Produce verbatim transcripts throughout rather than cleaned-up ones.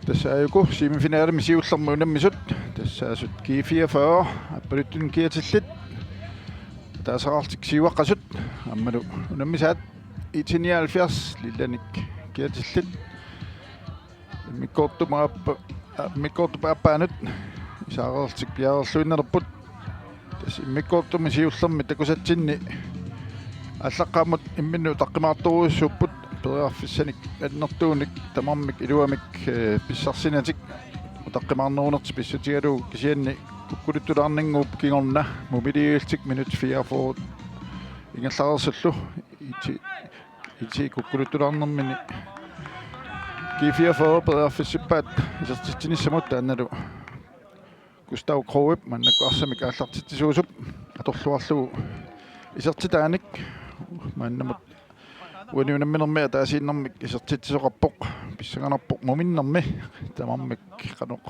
Tassa aajuku semifinalemi siullermi unammisut tassaasut G fireogfyrre Aappaluttuni kiatillit, ataasiarlutik siuaqqasut, aammalu unammisaat I T nioghalvfjerds Lillanit kiatillit. Immikkoortup aappa-, immikkoortup aappaanut isaareerlutik piareerluinnalerput. Tassa immikkoortumi siullermi takusatsinni aallaqqaammut imminnut utaqqimaartorujussuupput, periarfissanik annertuunik tamarmik iluamik, eh, pissarsinatik utaqqimaarnerunertik pissutigalugu, kisianni kukkuluttulaarnannguup kingorna mumiliuillutik minut fireogfyrre ingerlareersullu I T, I T kukkuluttulaarnermini G fireogfyrre periarfissippaat isertitsinissamut, taannalu Gustav Kroep maannakkut arsamik aallartitsisuusup atorluarlugu isertitaanik, maannamut uani unamminermi ataasiinnarmik isertitsisoqarpoq, pissanganarpoq muminnermi tamarmik qanoq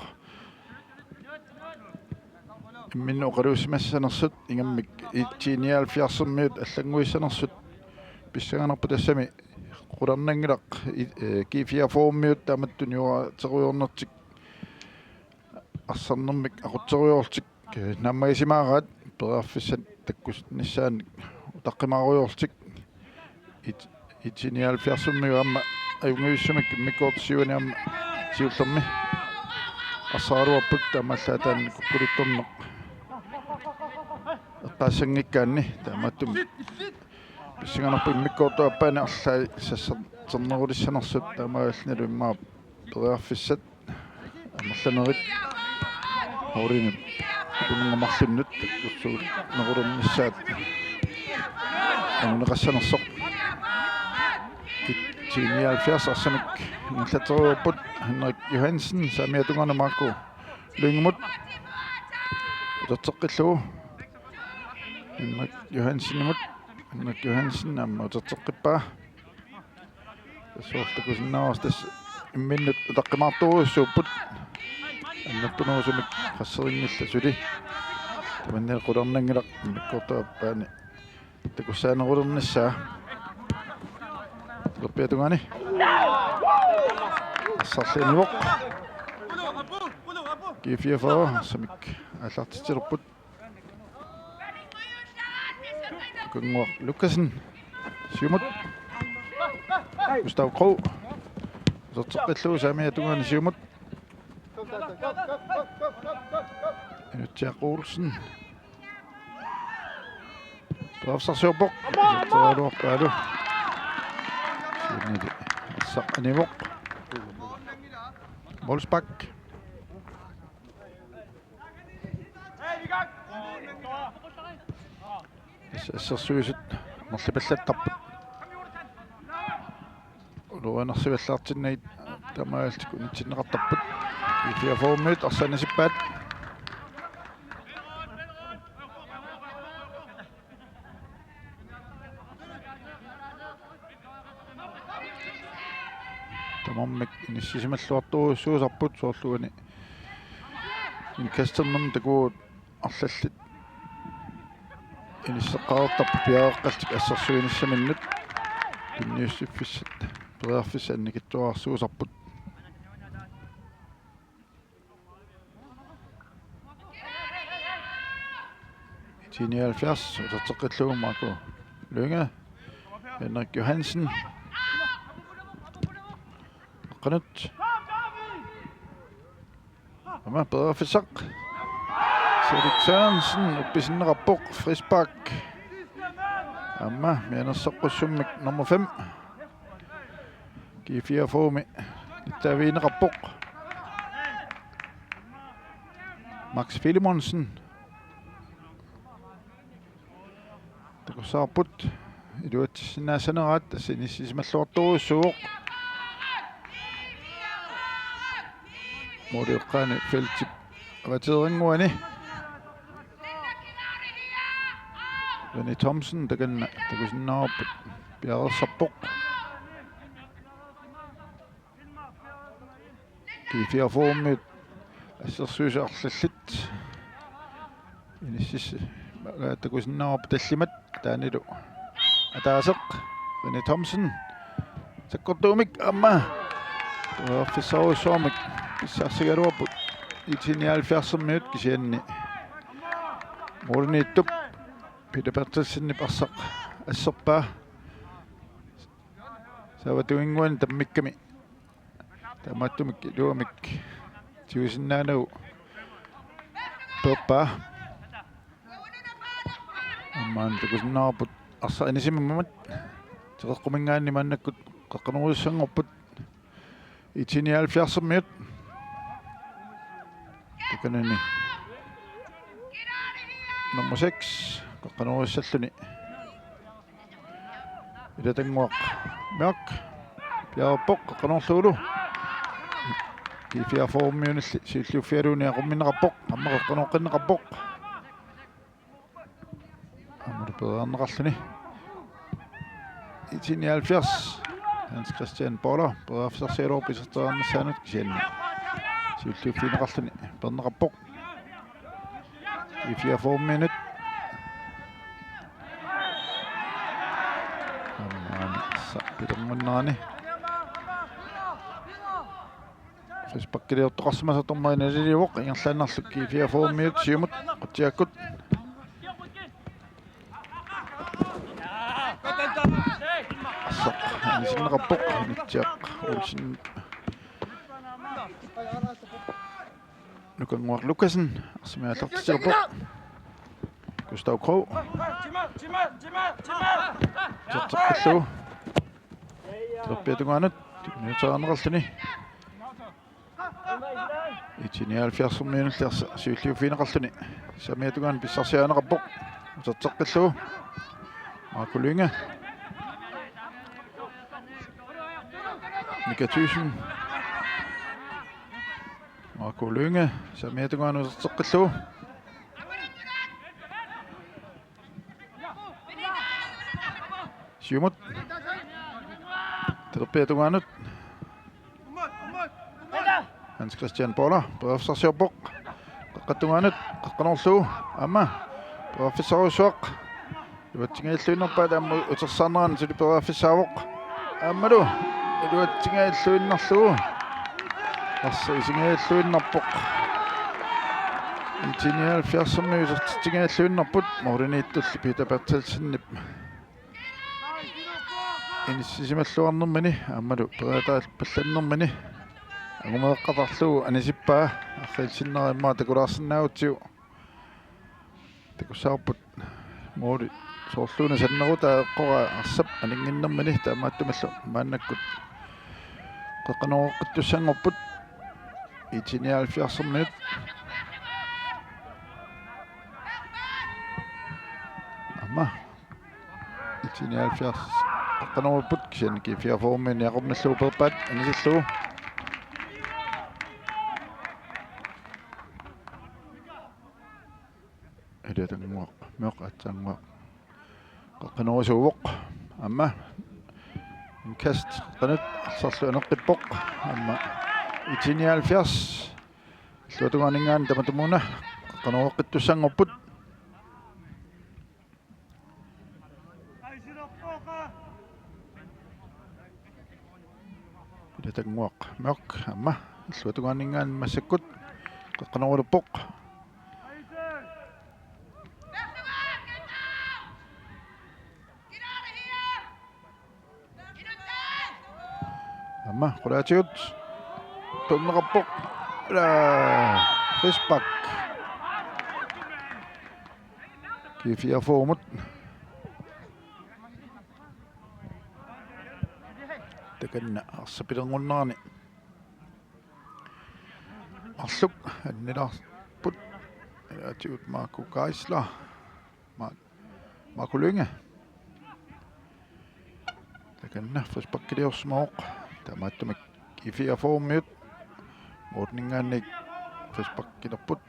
imminnut oqaluussimassanersut, ingammik I T nioghalvfjerdsermiut allannguissanersut pissanganarpoq. Tassami qularnanngilaq I-, eh, G fireogfyrremiut taamatut niuerterujoornertik arsarnermik aqutserujoorlutik, eh, naammagisimaaraat periarfissat takkunissaannik utaqqimaarujoorlutik. I T, I T nioghalvfjerdsermiut aamma ajunngivissumik immikkoortut siuani aamma siullermi arsaraluarput, taamaallaat taanna kukkuluttorneq eqqaassanngikkaanni. Taamaattumik pissanganarpoq immikkoortup aappaani arlaat sassarternerulissanersut, taamaalillunilu immaqa periarfissat amerlanerit holdinut tununnga marlunnut takkussuunnerulernissaat anguneqassanersoq. I T nioghalvfjerds arsamik ingerlaterujoorput. Henrik Johansen saamiata tungaanut Marco Lyngmut uterteqqillugu. Henrik Johansenimut. Henrik Johansen aamma uterteqqippaa. Tassa soorlu takusinnaavarsi, tassa imminnut utaqqimaartorujussuupput. Annertunerusumik qasseringillat suli. Tamanna qularnanngilaq immikkoortup aappaani takussaanerulernissaa. Lerpiata tungaani. Arsarlianivoq. G fireogfyrre arsamik aallartitsilerput. Kungua Lukassen. Siumut. Gustav Krog. Uterteqqillugu saamiata tungaani siumut. Inutsiaq Olsen. Periarfissarsiorpoq. Iserteraluarpaalu. Siunili. Arsaq anivoq. Målspark. As-, assersuisut amerlipallattarput. Ulorianarsivallaartinnagit taamaalillutik unitsinneqartarput. G fireogfyrremiut arsaannisippaat. Tamarmik inissisimalluartorujussuusarput, soorlu uani indkasternermut takugut arlallit inisseqqaartarput piareeqqallutik assersuinissaminnut. Tunniussiffissat periarfissat annikitsuararsuusarput. I T nioghalvfjerds uterteqqillugu Marco Lynge. Henrik Johansen. Qanut. Aamma periarfissaq. Felix Sørensen uppisinneqarpoq, frispark. Aamma mianersoqqussummik nummer fem. G fireogfyrremi nittaavigineqarpoq. Max Filemonsen. Takussavarput iluatsissinnaassaneraat, tassa inissisimalluartorujussuuvoq. Målip eqqaani feltip avateerannguani. René Thomsen takanna takusinnaavarput piareersarpoq. G fireogfyrremiut assersuisut arlallit inissis-, takusinnaavarput tallimat, taannalu ataaseq René Thomsen sakkortuumik aamma periarfissarujussuarmik Pissarsigaluarput I T nioghalvfjerdsermiut kisianni målimiittup Peter Berthelsenip arsaq asserpaa. Saavatuinnguani tammikkami. Taamaattumik iluamik tigusinnaanagu peerpaa. Aamma takusinnaavarput arsaq anisimammat. Teqeqquminngaanniit maannakkut qeqqanoorujussanngorput I T nioghalvfjerdsermiut. Takanani nummer seks qeqqanoorujussalluni. Ila Tannguaq Mørch piareerpoq qeqqanoorlugulu. G fireogfyrremiunilli siulliuffigalugu aqumminneqarpoq, aamma qeqqanooqqinneqarpoq. Aamma pereerneqarluni. I T nioghalvfjerds. Hans Christian Paula periarfissarsigaluarpoq iserteriarnissaanut kisianni siulliuffigineqarluni peerneqarpoq. G fireogfyrremiunit. Aamma sa pilermunnaani. Frisparkiliortoqarsimasoq dommeri naliliivoq, ingerlaannarlu G fireogfyrremiut siumut qutsiakkut. Arsaq anisinneqarpoq, Nitsiaq Olsen. Nukannguaq Lukassen, arsaq aallartitsilerpoq. Gustav Krog. Iserteqqillugu. Talerpiata tungaanut, minuuteqarneqarluni. I T nioghalvfjerds-ermiunilli arsaq siulliuffigineqarluni. Saamiata tungaanut pissarsiarineqarpoq. Iserteqqillugu. Marco Lynge. Mika Thyssen. Marco Lynge, saamiata tungaanut iserteqqillugu. Siumut. Talerpiata tungaanut. Hans Christian Paula, periarfissarsiorpoq. Qeqqata tungaanut, qeqqanoorlugu, aamma. Periarfissarujussuaq. Iluatsingajalluinnarpaa taama utersaarnerani suli periarfissaavoq. Aammalu iluatsingajalluinnarlugu. Arsaq isigingajalluinnarpoq. I T nioghalvfjerds-ermiut isertitsigajalluinnarput. Målimiittulli Peter Berthelsenip inissisimalluarnermini aammalu periarfissarpallannermini angumeeqqatarlugu anisippaa. Arriilsinnera immaqa takulaarsinnaagutsigu. Takussavarput måli soorluuna sannerutaa eqqoraa arsap aninnginnermini, taamaattumillu maannakkut qeqqanooreqqittussanngorput I T nioghalvfjerds-ermiut. Aamma I T nioghalvfjerds qeqqanoorupput, kisianni G fireogfyrre-ermiunit aqummillugu peerpaat anisillugu. Iliatannguaq, Mørch aatsaannguaq. Qeqqanoorisuuvoq. Aamma. Indkast qeqqanut arsarlu aneqqippoq. Aamma I T nioghalvfjerds. Illuatungaaninngaanniit tamatumuuna qeqqanooreqqittussanngorput. Iliatannguaq Mørch aamma illuatungaaninngaanniit massakkut qeqqanooruluppoq. Aamma qulaatigut tunneqarpoq. Ila frispark. G fireogfyrre-mut. Takanna arsaq pilerngunnerani. Marluk annilaarput. Ilaatigut Marco Geisler. Ma-, Marco Lynge. Takanna frisparkiliorsimavoq. Taamaattumik G fireogfyrre-ermiut måliminngaanniit frisparkilerput.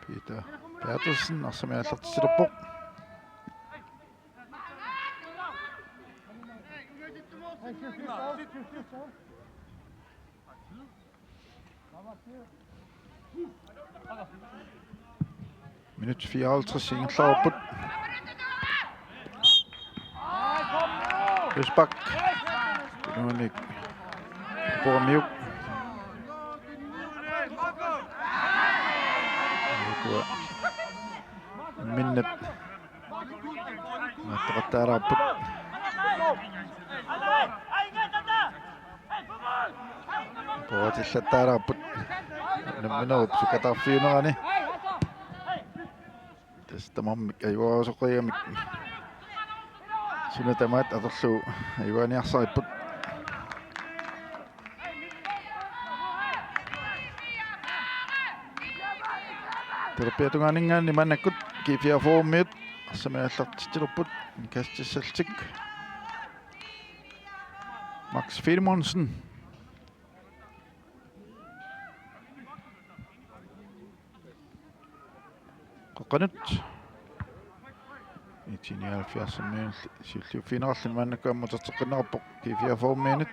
Peter Berthelsen arsamik aallartitsilerpoq. Minut fireoghalvtreds ingerlareerput. Frispark. Inuunik. Puamiuk. Maannakkut minnat. Mattaqattaalaarput. Poatillattaalaarput. Namminerup sukataarfiunerani. Tassa tamarmik ajugaasuqigamik. Suna tamaat atorlugu ajugaaniarsaripput. Talerpiata tungaaninngaanniit maannakkut G fireogfyrremiut arsaq aallartitsilerput, kastissallutik. Max Filemonsen. Qeqqanut. I T nioghalvfjerdsimiut siulliuffigineqarluni maannakkut aamma uterteqqinneqarpoq G fireogfyrremiunit.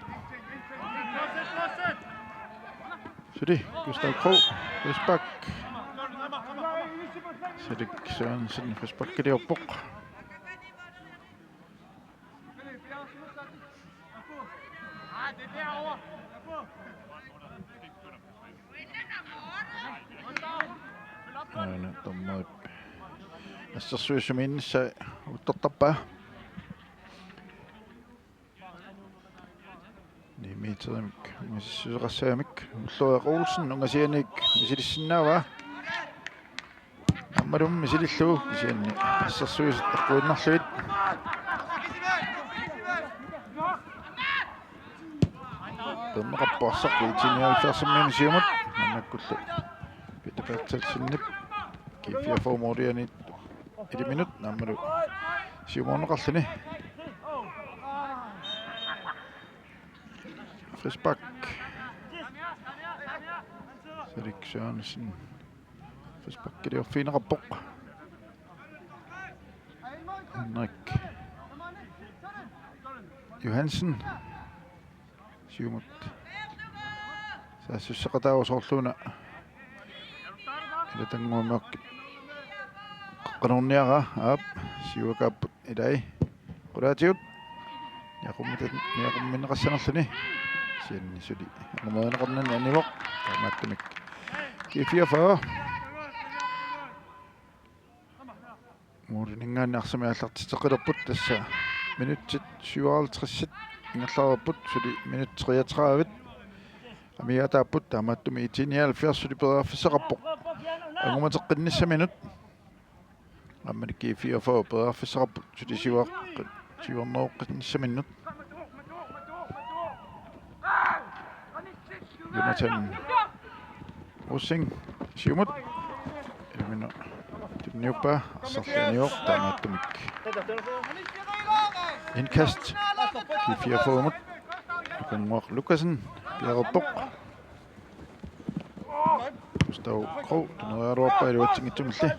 Suli Gustav Krog, frispark. Suli Sørensen frisparkiliorpoq. Aana dommerip assersuissumiinnissaa uuttortarpaa. Ni meterimik misissuseqassagamik Ulloriaq Olsen ungasianiit misilissinnaavaa. Aammalumi misilillugu kisianni assersuisut eqquinnarlugit. Dommerip arsaq I T nioghalvfjerdsimiunit siumut maannakkullu Peter Berthelsenip G fireogfyrre-miut iliminut aammalu siumuunneqarluni. Frispark. Erik Sørensen. Frisparkiliorfigineqarpoq. Henrik Johansen. Siumut. Saassusseqataavoq soorluuna. Ila tannguamiuk. Qeqqanukarniaraa, aap, siuakaapput ilai. Qulaatigut. Niaqummitat-, niaqumminneqassanerluni. Kisianni suli angumerineqarnani anivoq. Taamaattumik. G fireogfyrre. Måliminngaanniit arsaq aallartitseqqilerput tassa minutsit syvoghalvtreds ingerlareerput suli minutsit treogtredive. Amigaataapput taamaattumik I T nioghalvfjerds suli periarfissaqarpoq. Angumateqqinnissaminut. Aammalu G fireogfyrre periarfissaqarput suli siuaqqi-, siuarneruqqinnissaminut. Jonathan Rosing, siumut. Ilumino tunniuppaa, arsarli anivoq taamaattumik. Indkast, G fireogfyrre-mut. Nukannguaq Lukassen, piareerpoq. Gustav Krog, tuneriaraluarpaa iluatsinngitsumilli.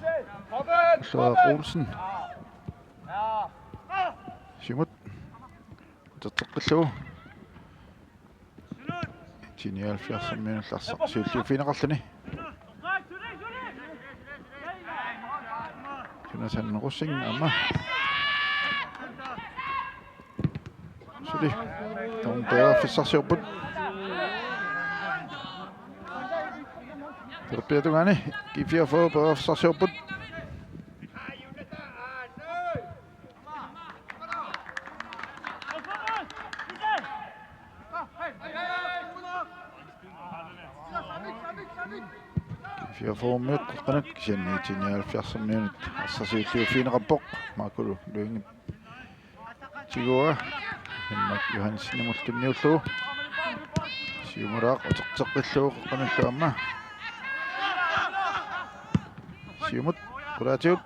Ulloriaq Olsen. Siumut. Uterteqqillugu. I T nioghalvfjerds-imiunillu arsaq siulliuffigineqarluni. Jonathan Rosing aamma. Suli. Taanna periarfissarsiorput. Talerpiata tungaani G fireogfyrre periarfissarsiorput. Fireogfyrre-miut qeqqanut kisianni I T nioghalvfjerds-imiunit arsaq siulliuffigineqarpoq. Marco Lynge. Tiguaa. Henrik Johansenimut tunniullugu. Siumulaaq uterteqqillugu qeqqanullu aamma. Siumut qulaatigut.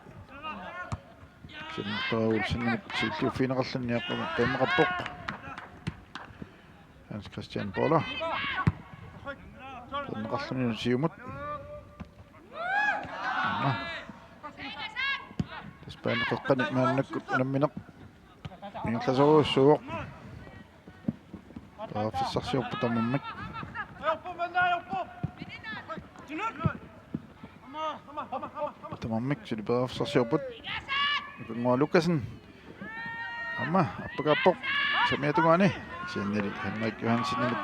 Siumut Olsenimut siulliuffigineqarluni aqqaneqarpoq. Hans Christian Boller. Aqqaneqarluni siumut. Aamma. Tassa baanip qeqqani maannakkut unammineq ingerlasorujussuuvoq. Periarfissarsiorput tamarmik. Tamarmik suli periarfissarsiorput. Nukannguaq Lukassen. Aamma, appakaappoq. Samiata tungaani. Kisiannili Henrik Johansenimut.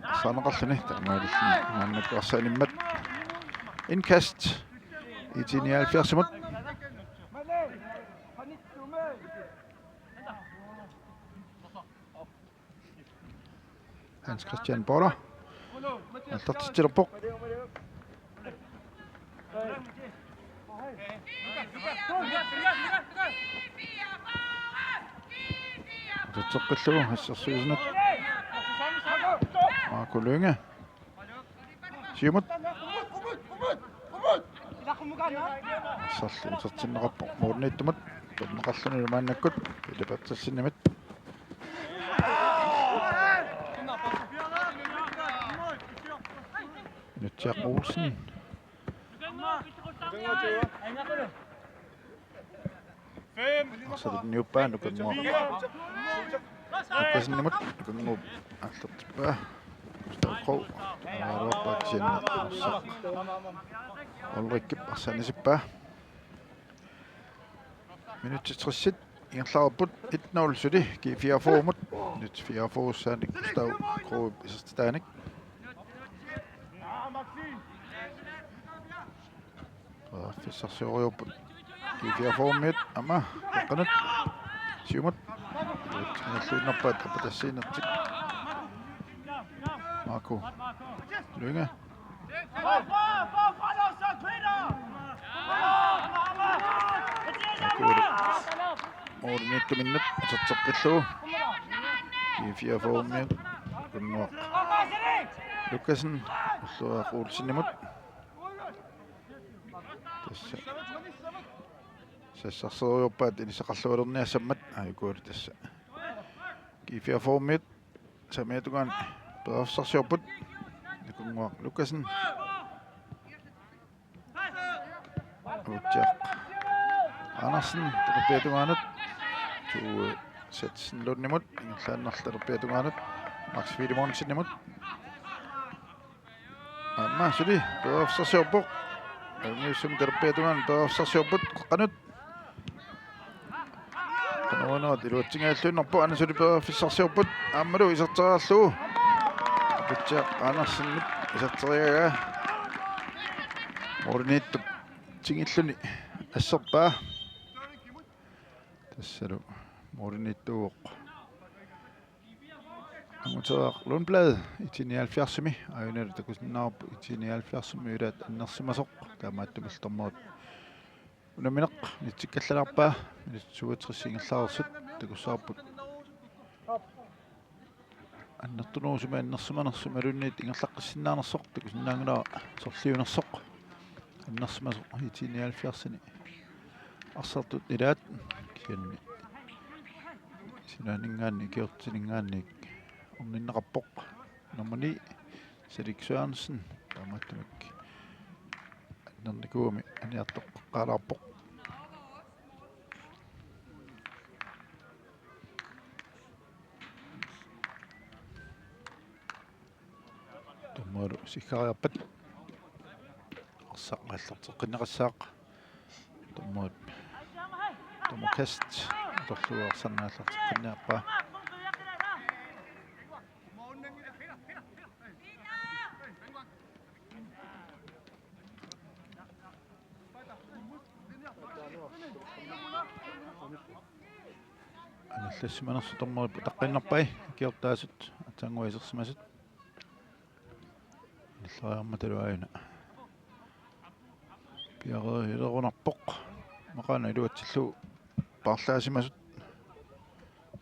Arsaaneqarluni. Taamaalilluni maannakkut arsaq animmat. Indkast. I T nioghalvfjerdsimut. Hans Christian Boller. Aallartitsilerpoq. Uterteqqillugu assersuisunut. Marco Lynge. Siumut. Arsarlu utertinneqarpoq målimiittumut. Tunneqarluni maannakkut Pele Berthelsenimit. Nutsiaq Olsen. Arsaq niuppaa Nukannguaq Lukassenimut. Nukannguup aallartippaa. Gustav Krog. Aaruappaat sinna. Arsaq Ulrikip arsaq anisippaa. Minutsit tressit ingerlareerput, et nul suli G fireogfyrremut. Minut fireogfyrressaannik Gustav Krogip isertitaanik. Periarfissarsiorput. G fireogfyrremiut aamma qeqqanut. Siumut. Tunniulluinnarpaat apatassiinertik. Marco Lynge. Målimiittuminnut uterteqqillugu. G fireogfyrremiut Nukannguaq Lukassen. Ulluaaq Olsenimut. Tassa. Sassarsiorput inisaqarluarniassammat aikuuri tassa. G fireogfyrremiut saamiata tungaanut periarfissarsiorput. Nukannguaq Lukassen. Utsiaq Andersen talerpiata tungaanut. Tue Setsen Lundimut. Ingerlaannarlugu talerpiata tungaanut. Max Filemonsenimut. Aamma suli periarfissarsiorpoq. Aamma suli talerpiata tungaanut periarfissarsiorput. Qeqqanut. Qanoq una iluatsinngilluinnarpoq, aamma suli periarfissarsiorput. Aammalu iserteriarlugu. Utsiaq Andersenip iserteriaraa. Målimiittup tingilluni asserpaa. Tassalu målimiittuuvoq Anguteraq Lundblad, I T nioghalvfjerdsimi, aajuna takusinnaavarput I T nioghalvfjerdsimi ilaat annersimasoq, taamaattumillu dommerit unammineq, minutsit kallalaarpaa, minutsit syvogtres ingerlareersut, takussavarput annertunerusumik annersimanersoq imaluunniit ingerlaqqissinnaanersoq, takusinnaanngilara sorliunersoq, annersimasoq I T nioghalvfjerdsini arsartut ilaat, kisianni sinaaninngaanniit ikiortitaninngaanniit orninneqarpoq. Nummer ni, Salik Sørensen, taamaattumik annernikuugami aniartoqqaalaarpoq. Dommerit siggariarpat arsaq aallarteqqinneqassaaq. Dommerit, dommerkast, atorlugu arsaq aallarteqqinniarpaa. Anillassimanersoq dommerip utaqqiinnarpai, ikiortaasut aatsaannguaq isersimasut. Anillariarmatalu aajuna piareerilerunarpoq. Maqaana iluatsillugu paarlaasimasut.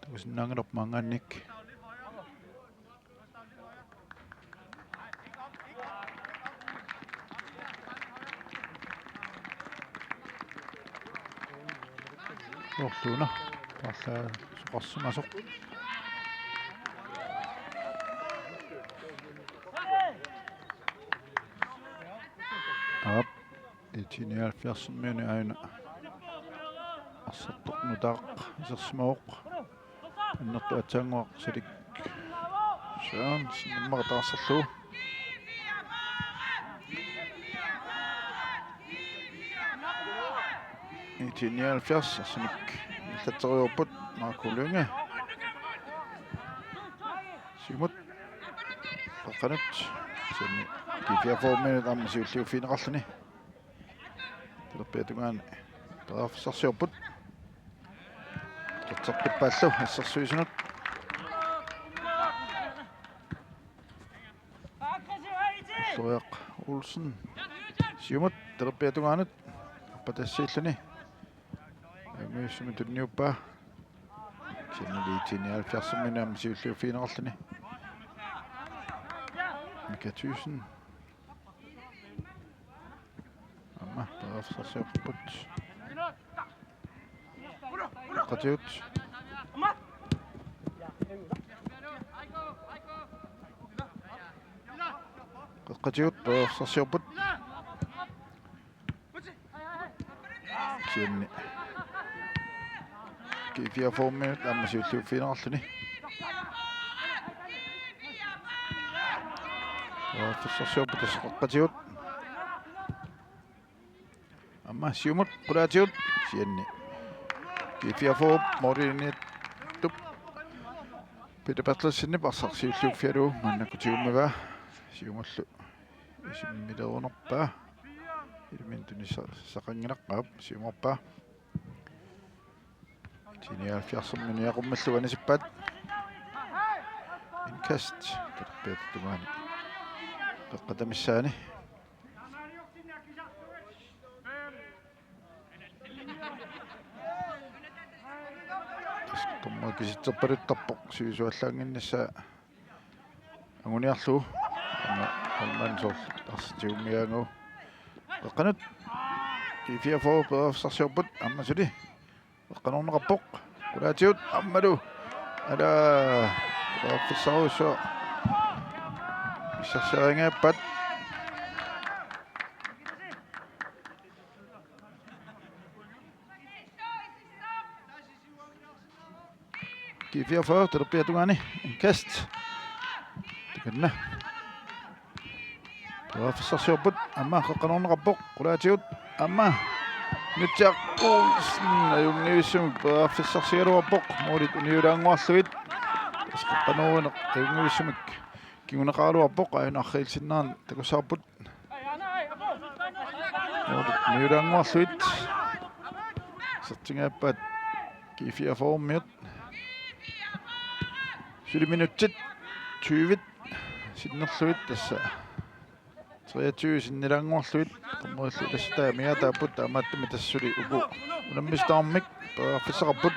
Takusinnaanngilarput maanngaanniit. Soorlu una paarlaasoqarsimasoq. Aap, I T nioghalvfjerdsimiuni aajuna arsartoq nutaaq isersimavoq. Annertooq aatsaannguaq Salik Sørensen immaqa taarserlugu. I T nioghalvfjerds arsamik ingerlatserivarput, Marco Lynge. Siumut. Qeqqanut. Kisianni G fireogfyrre-miut aamma siulliuffigineqarluni. Talerpiata tungaani periarfissarsiorput. Qertsertippaallu assersuisunut. Toriaq Olsen. Siumut talerpiata tungaanut. Appatassiilluni. Ajunngivissumik tunniuppaa. Kisianni IT-79-ermiut aamma siulliuffigineqarluni. Mika Thyssen. Aamma periarfissarsiorput. Qeqqatigut. Qeqqatigut periarfissarsiorput. Kisianni G fireogfyrre-miut aamma siulliuffigineqarluni. Periarfissarsiorput tassa Qeqqatigut. Aamma siumut qulaatigut kisianni G fireogfyrre målimiittup Peter Berthelsenip arsaq siulliuffigalugu maannakkut tigummigaa. Siumullu isimmilerunerpaa. Ilumut tunissaqanngilaq, aap, siumoorpaa. IT-79-ermiut niaqqummillugu anisippaat. Indkast. Talerpiata tungaani. Qeqqata missaani. Tassa dommeri kisitserpaluttarpoq sivisuallaannginnissaa anguniarlugu. Aamma, aamma soorlu arsaq tigummigaangagu. Qeqqanut. G fireogfyrre periarfissarsiorput aamma suli. Qeqqanorneqarpoq. Qulaatigut aammalu. Ala. Periarfissarujussuaq. Pissarsiarinngilaat. G fireogfyrre, talerpiata tungaani. Indkast. Takanna. Periarfissarsiorput, aamma qeqqanorneqarpoq, qulaatigut, aamma. Nutsiaq Olsen, ajunngivissumik periarfissarsigaluarpoq, målit uniulaannguarlugit. Tassa qeqqanooruneq, ajunngivissumik kinguneqaraluarpoq, aajuna arriilsinnaanera takussavarput. Målit uniulaannguarlugit. Isertingaappaat G fireogfyrre-miut. Suli minutsit tyve sinnerlugit tassa. Treogtyve sinnilaannguarlugit. Dommerillu tassa taava amigaataapput, taamaattumik tassa suli uku unammisut tamarmik periarfissaqarput.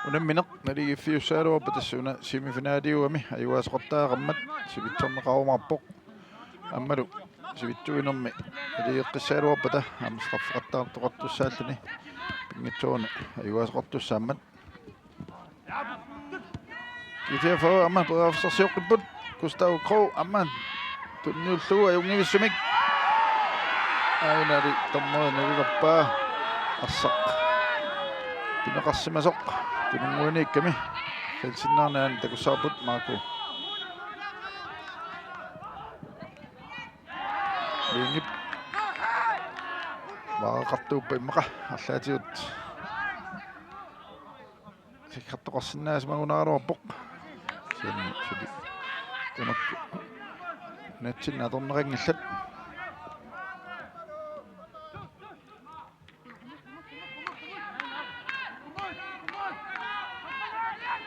Unammineq naligiiffiussagaluarpoq, tassa una semifinaliugami ajugaasaqattaaqarmat sivitsorneqarumaarpoq. Aammalu sivitsuinermi naligeqqissagaluarpata aamma straffeqattaartoqartussaalluni pinngitsoorani ajugaasaqartussaammat. G fireogfyrre aamma periarfissarsioqqipput. Gustav Krog aamma tunniullugu ajunngivissumik. Aajunali dommeri nalilerpaa, arsaq pineqarsimasoq tununnguaniikkami. Arriilsinnaanera takussavarput Marco Lyngep. Vaaqartuuppa immaqa arlaatigut sikkertoqarsinnaasimagunaraluarpoq. Kisianni suli tamakku nunatsinni atorneqanngillat.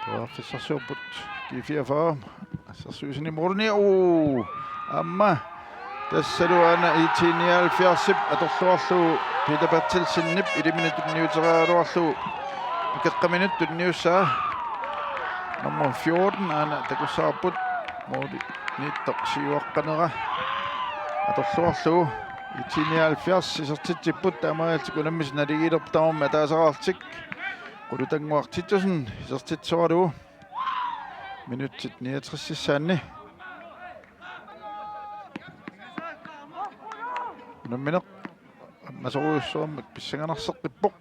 Periarfissarsiorput G fireogfyrre. Assersuisuni målini, uu, aamma. Tassalu aana IT nioghalvfjerdsip atorluarlugu Peter Berthelsenip ilaminik tunniuteriaraluarlugu. Akeqqaminut tunniussaa. Nummer fjorten aana takussavarput. Målimiittoq siuaqqanera atorluarlugu. IT nioghalvfjerds isertitsipput, taamaalillutik unammisut naligiilerput tamarmik ataasiarlutik. Qulutannguaq Titussen isertitsisoralugu. Minutsit niogtresissaanni. Unammineq aamma sorujussuarmik pissanganarseqqippoq.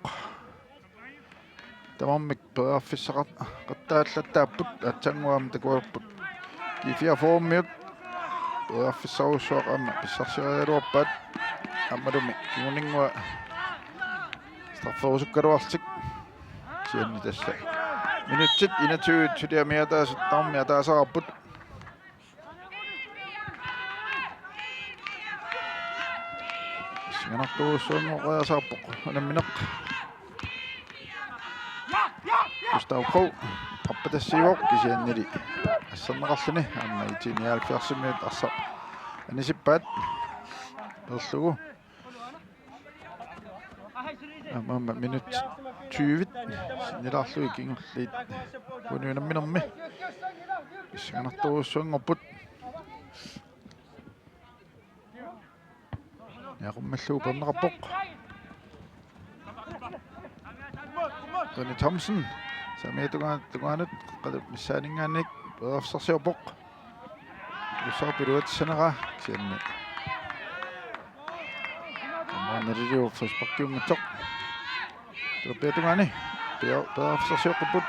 Tamarmik periarfissaqattaallattaapput, aatsaannguaq aamma takuarput. G fireogfyrre-miut periarfissarujussuaq aamma pissarsiarigaluarpaat. Aammalumi kinguninngua strafferusukkaluarlutik. Kisianni tassa Minutsit enogtyve suliami ataasut tamarmik ataasarput. Singanartorujussuanngorsaarpoq unammineq. Gustav Krog, arpatassiivoq kisiannili asserneqarluni, aamma I T nioghalvfjerdsimiut arsaq anisippaat. Peerlugu. Aamma, aamma minut tyve sinnilaarlugit kingulliit unamminermi. Singanartorujussuanngorput. Niaqummallugu peerneqarpoq. Tony Thomsen. Saamiata tunga-, tungaanut qeqqata missaaninngaanniit periarfissarsiorpoq. Ussarpiluatissanera kisianni. Aamma naliliu frisparkiunngitsoq. Talerpiata tungaani. Pia-, periarfissarsioqqipput.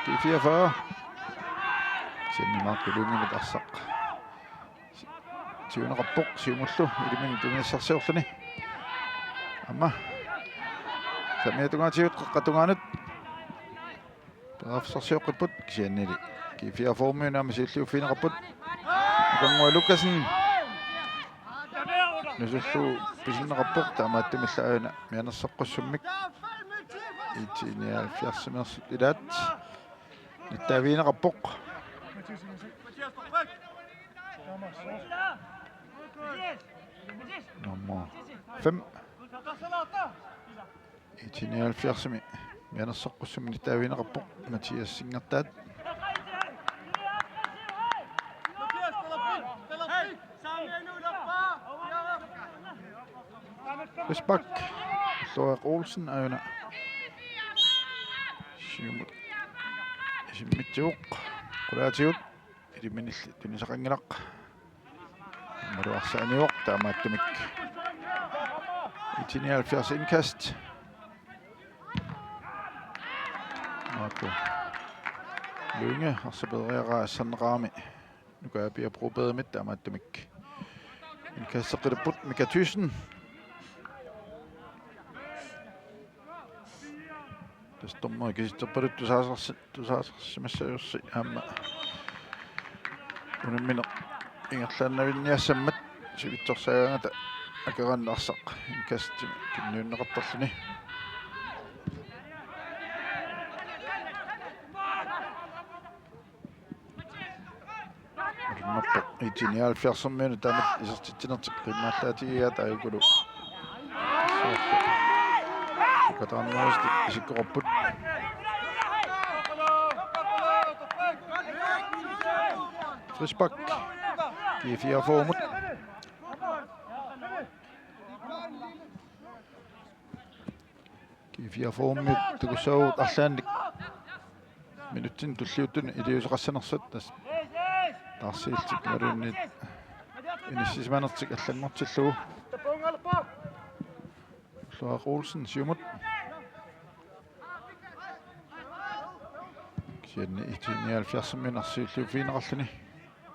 G fireogfyrre. Kisianni Marco Lyngemit arsaq. Siuneqarpoq siumullu iliminut tunissarsiorluni. Aamma. Saamiata tungaatigut qeqqata tungaanut. Periarfissarsioqqipput kisiannili. G fireogfyrre-miut aamma siulliuffigineqarput. Akannguaq Lukassen. Nusullugu pisinneqarpoq taamaattumillu aajuna mianersoqqussummik. I T nioghalvfjerdsimiittut ilaat. Nittaavigineqarpoq. Nummer fem. I T nioghalvfjerdsimi mianersoqqussummik nittaavigineqarpoq Mathias Singertaat. Frispark. Ulloaq Olsen aajuna. Siumut. Isimmitsivoq. Qulaatigut. Iliminilli tunisaqanngilaq. Aammalu arsaq anivoq taamaattumik. I T nioghalvfjerds indkast. Marco Lynge arsaq peeriaraa asserneqarami. Nuka Pia Brobergimit taamaattumik. Indkasteqqilerput Mika Thyssen. Tassa dommeri kisitserpaluttoq tusaasarsi-, tusaasarsimassajussi aamma unammineq ingerlaannavinniassammat sivitsorsaagaangata akeqannersaq indkastimik tunniunneqartarluni. Alunnarpoq I T nioghalvfjerdsimiunut taamatut isertitsinertik qiimmallaatigigaat aajukulu. Soorlu. Katarnerustik isikkoqarput. Frispark. G fireogfyrre-mut. G fireogfyrre-miut takussapput arlaannik minutsini tulliuttuni iliuuseqassanersut tassa taarsiillutik imaluunniit inissisimanertik allanngortillugu. Ulloaq Olsen siumut. Kisianni I T nioghalvfjerdsimiut arsaq siulliuffigineqarluni.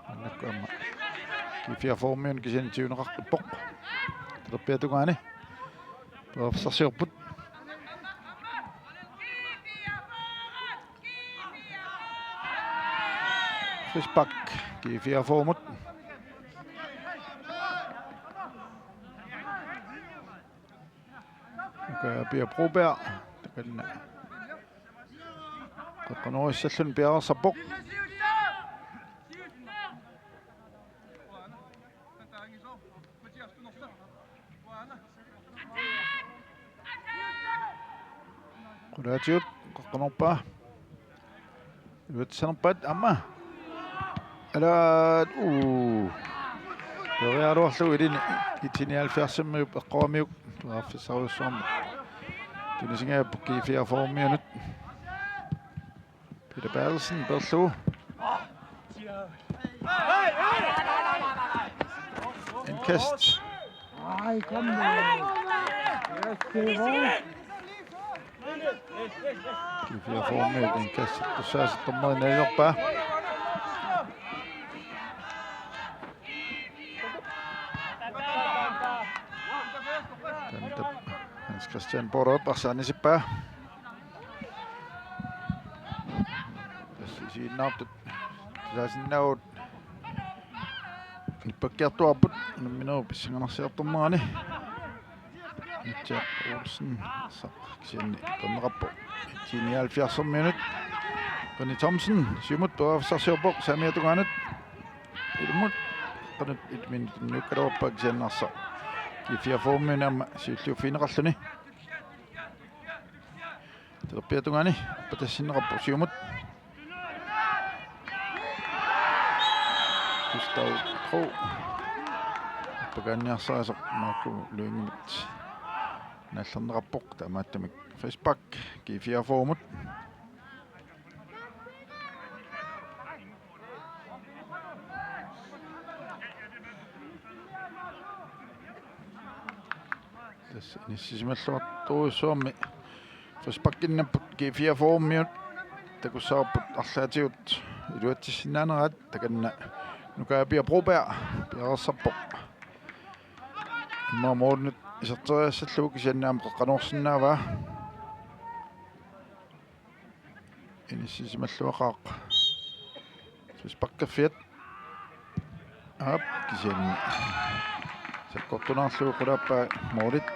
Maannakkut aamma G fireogfyrre-miunut kisianni siuneqaqqippoq. Talerpiata tungaani. Periarfissarsiorput. Frispark G fireogfyrre-mut. Nuka Pia Broberg. Takanna. Qeqqanoorissalluni piareersarpoq. Qulaatigut qeqqanoorpaa. Iluatsanerpaat aamma. Alaat, uu. Periaraluarlugu ilini I T nioghalvfjerdsimiut eqqoramiuk periarfissarujussuarmik. Tunisingajapput G fireogfyrre-miunut. Peter Berthelsen, Berthelsen. Indkast. Ej, kom nu. Yes, det er vores. G fireogfyrre-miut indkast. Tusaasit dommeri nalilerpaa. Taanna Hans Christian Borup arsaq anisippaa. Siunnersuut tusaasinnaavaat. Nippakkiartuaarput unamminerup pissanganarsiartornerani. Mitchell Olsen arsaq kisianni atorneqarpoq. Nioghalvfjerdsimiunit. René Thomsen siumut periarfissarsiorpoq saamiata tungaanut. Ilumut qanoq ilumut tunniukkaluarpaa kisianni arsaq G fireogfyrremiunit aamma siulliuffigineqarluni. Talerpiata tungaani appatassinneqarpoq siumut. Gustav Krog. Appakaanniarsarisoq Marco Lyngemit naallerneqarpoq, taamaattumik frispark G fireogfyrremut. Tassa inissisimalluartorujussuarmi frisparkinnapput G fireogfyrremiut. Takussavarput arlaatigut iluatsissinnaaneraat, takanna Nuka Pia Broberg piareersarpoq. Immaqa målinut iserteriassallugu kisianni aamma qeqqanoorsinnaavaa. Inissisimalluaqaaq frisparkerfiat. Aap, kisianni sakkortunaarlugu qulaappaa målit.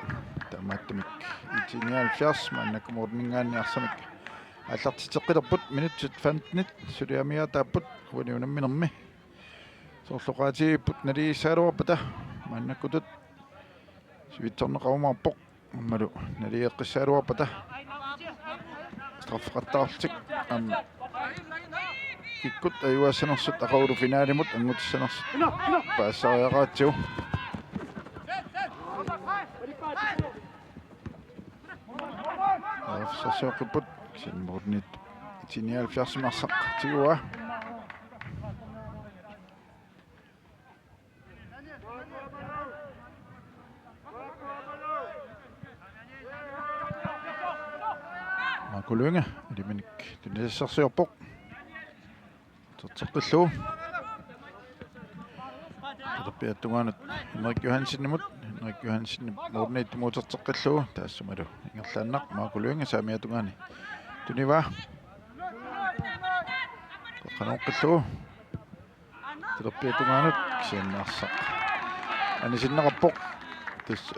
Taamaattumik I T nioghalvfjerds maannakkut måliminngaanniit arsamik aallartitseqqilerput, minutsit femtenit suliamiaataapput uani unamminermi. Soorlu oqaatigipput naligiissagaluarpata maannakkutut sivitsorneqarumaarpoq. Aammalu naligeqqissagaluarpata straffeqattaarlutik aamma kikkut ajugaassanersut aqagulu finalimut anngutissanersut paasisariaqaratsigu. Periarfissarsioqqipput, kisianni målimiit I T nioghalvfjerdsimi arsaq tiguaa. Marco Lynge, ilaminik tunisassarsiorpoq. Uterteqqillugu. Talerpiata tungaanut Henrik Johansenimut, Henrik Johansenip målimiittumut uterteqqillugu. Taassumalu ingerlaannaq Marco Lynge saamiata tungaani tunivaa. Qeqqanooqqillugu. Talerpiata tungaanut kisianni arsaq anisinneqarpoq. Tassa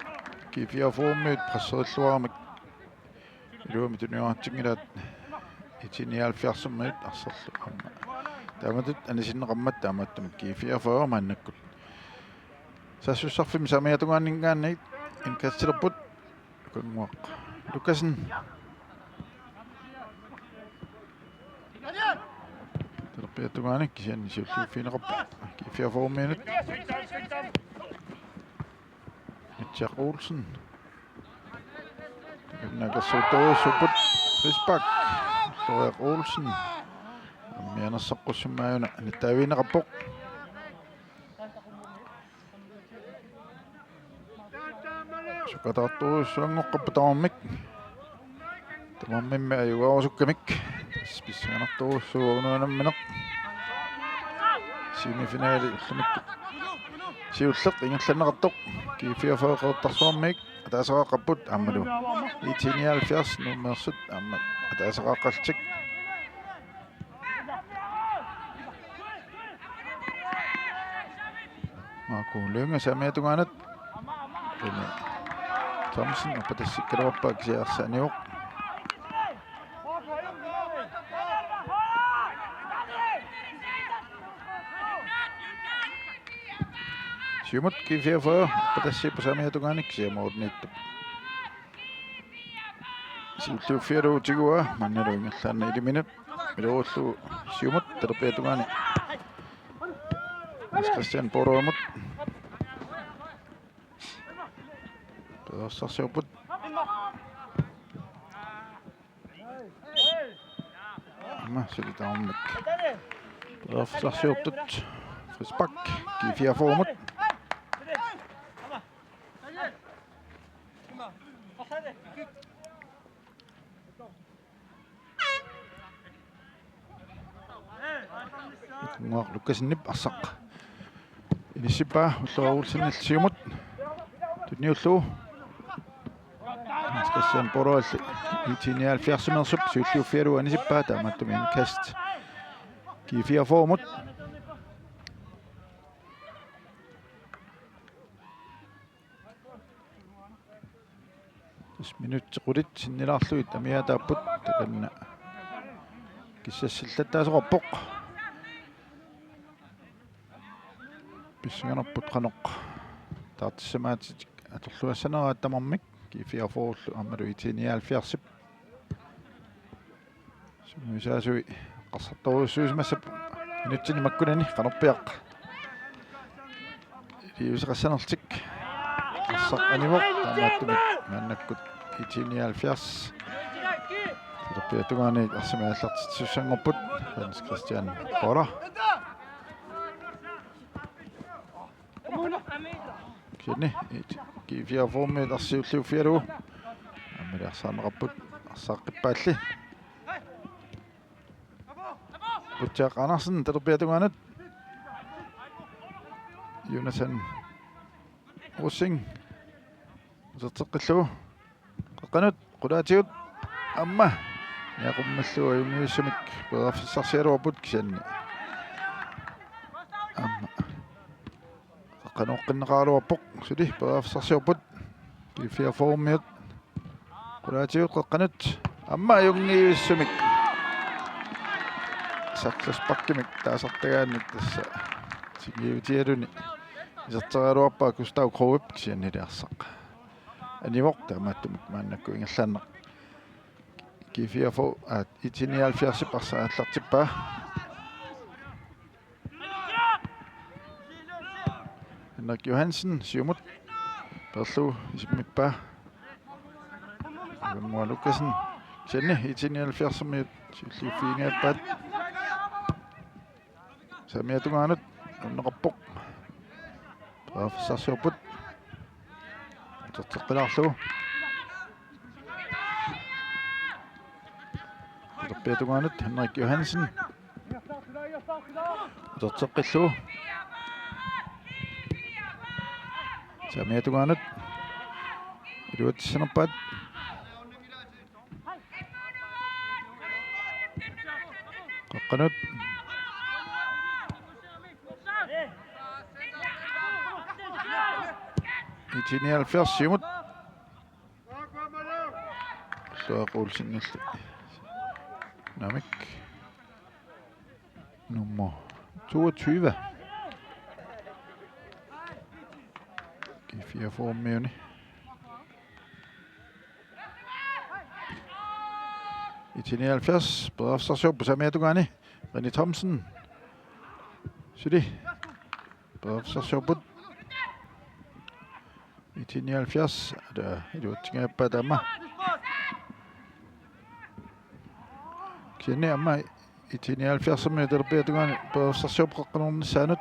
G fireogfyrremiut presserilluaramik iluamik tunioratinngilaat, I T nioghalvfjerdsimiut arsarlu aamma taamatut anisinneqarmat, taamaattumik G fireogfyrre maannakkut saassussarfimmi saamiata tungaaninngaanniit indkastilerput. Ukannguaq Lukassen. Talerpiata tungaani kisianni siulliuffigineqarpoq G fireogfyrremiunit. Mitchell Olsen. Nakersuuttorujussuupput, frispark. Ullorik Olsen. Ammianersoqqussimmaajuna anittaavigineqarpoq. Sukataartorujussuanngoqqapput tamarmik. Tamarmimmi ajugaarusukkamik. Tassa pissanganartorujussuuvoq unammineq. Semifinali ullumikkut siulleq ingerlanneqartoq. G fireogfyrre Qeqertarsuarmiut ataasaqaqqapput aammalu I T nioghalvfjerds Nuummeersut aamma ataasaqaqqallutik. Marco Lynge saamiata tungaanut. René Thomsen appatassikkaluarpaa kisianni arsaq anivoq. Siumut G fireogfyrre appatassiipput saamiata tungaani kisianni målimiittup siulliuffigalugu tiguaa, maannalu ingerlaannaq iliminut. Iluullugu siumut talerpiata tungaani Hans Christian Borgimut. Periarfissarsiorput. Aamma suli tamarmik periarfissarsiortut. Frispark G fireogfyrremut. Ukannguaq Lukassenip arsaq inissippaa, Ullorik Olsenillu siumut tunniullugu. Hans Christian Borgilli I T nioghalvfjerdsimeersup siulliuffigalugu anisippaa, taamaattumik indkast G fireogfyrre-mut. Tassa minutsit qulit sinnilaarlugit amiaataapput, takanna kissassillattaasoqarpoq. Pissanganarput qanoq taartissamaatsitik atorluassaneraat tamarmik. G fireogfyrre-llu aammalu I T nioghalvfjerds-ip. Sumuisaasui eqqarsartorujussuusimassappat minutsini makkunani qanorpiaq iliuuseqassanerlutik. Arsaq anivoq, taamaattumik maannakkut I T nioghalvfjerds. Talerpiata tungaani arsamik aallartitsissanngorput Hans Christian Boller. Kisianni G fireogfyrre-miut arsaq siulliuffigalugu. Aamma arsaq aneqarpoq, arsaq qippaalli. Putsiaq Andersen talerpiata tungaanut. Jonathan Rosing. Uterteqqillugu. Qeqqanut, qulaatigut. Aamma. Niaqummallugu ajunngivissumik periarfissarsigaluarput kisianni. Aamma. Qeqqanooqqinneqaraluarpoq, suli periarfissarsiorput. G fireogfyrre-miut. Qulaatigut qeqqanut. Aamma ajunngivissumik. Saklasbakkimik taasartagaanni tassa. Singiivitialuni. Iserteriaraluarpaa Gustav Krogip kisiannili arsaq anivoq, taamaattumik maannakkut ingerlaannaq G fireogfyrre, aa, I T nioghalvfjerds-ip arsaq aallartippaa. Henrik Johansen, siumut. Peerlugu isimmippaa. Ivanngua Lukassen. Kisianni I T nioghalvfjerds-imiut siulliuffiginiappaat. Saamiata tungaanut unneqarpoq. Periarfissarsiorput. Uterteqqilaarlugu. Talerpiata tungaanut Henrik Johansen. Uterteqqillugu. Saamiata tungaanut. Iluatsissanerpaat. Qeqqanut. I T nioghalvfjerds siumut. Ulluaq Olsenillu. Namik. Nummer toogtyve. G fireogfyrre-miuni. I T nioghalvfjerds, periarfissarsiorput saamiata tungaani. René Thomsen. Suli. Periarfissarsiorput. I T nioghalvfjerds, ada iluatsingajappaa taama. Kisianni aamma I T nioghalvfjerds-imiut talerpiata tungaani periarfissarsiorput qeqqanoornissaanut.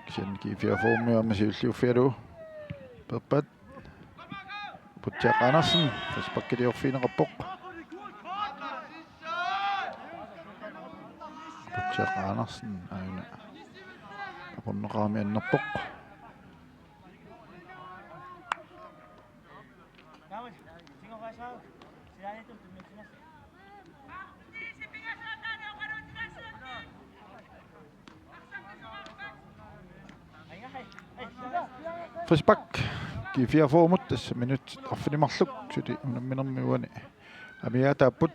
Kisianni G fireogfyrre-miut aamma siulliuffigalugu. Peerpaat. Putsiaq Andersen, frisparkiliorfigineqarpoq. Putsiaq Andersen, aajuna. Aporneqarami annerpoq. Frispark. G fireogfyrre-mut tassa minutsit arfineq-marluk suli unamminermi uani amiaataapput.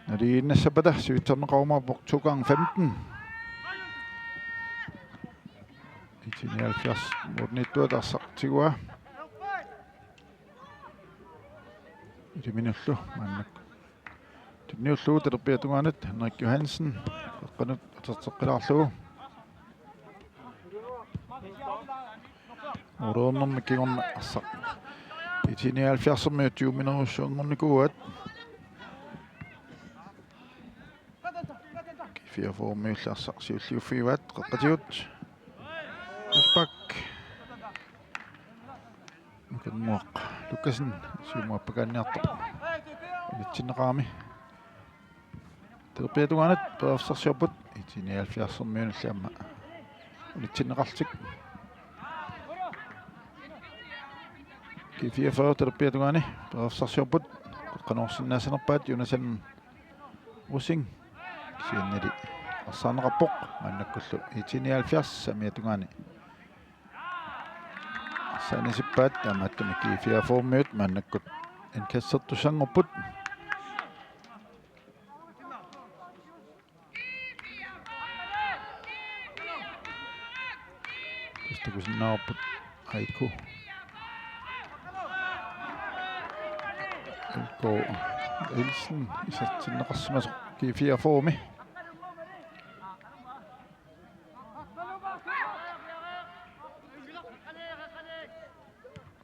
Naligiinnassappat sivitsorneqarumaarpoq to gange femten. I T nioghalvfjerds-miunit arsaq tiguaa. Iliminullu maannakkut tunniullugu talerpiata tungaanut Henrik Johansen qeqqanut uterteqqilaarlugu. Uloornermi kingorna arsaq I T nioghalvfjerds-imiut tyveminerussuanngornikuuaat. G fireogfyrre-miullu arsaq siulliuffigaat, qeqqatigut. Frispark. Nukannguaq Lukassen siumuappakaanniartoq. Unitsinneqarami. Talerpiata tungaanut periarfissarsiorput. I T nioghalvfjerds-imiunillu aamma unitsinneqarlutik. G fireogfyrre talerpiata tungaani periarfissarsiorput. Qeqqanoorsinnaassanerpaat Jonathan Rosing. Kisiannili arsaarneqarpoq maannakkullu I T nioghalvfjerds saamiata tungaani. Arsaannisippaat, taamaattumik G fireogfyrremiut maannakkut indkastertussanngorput. Tassa takusinnaavarput Aiko. Aiko Nielsen isertinneqarsimasoq G fireogfyrremi.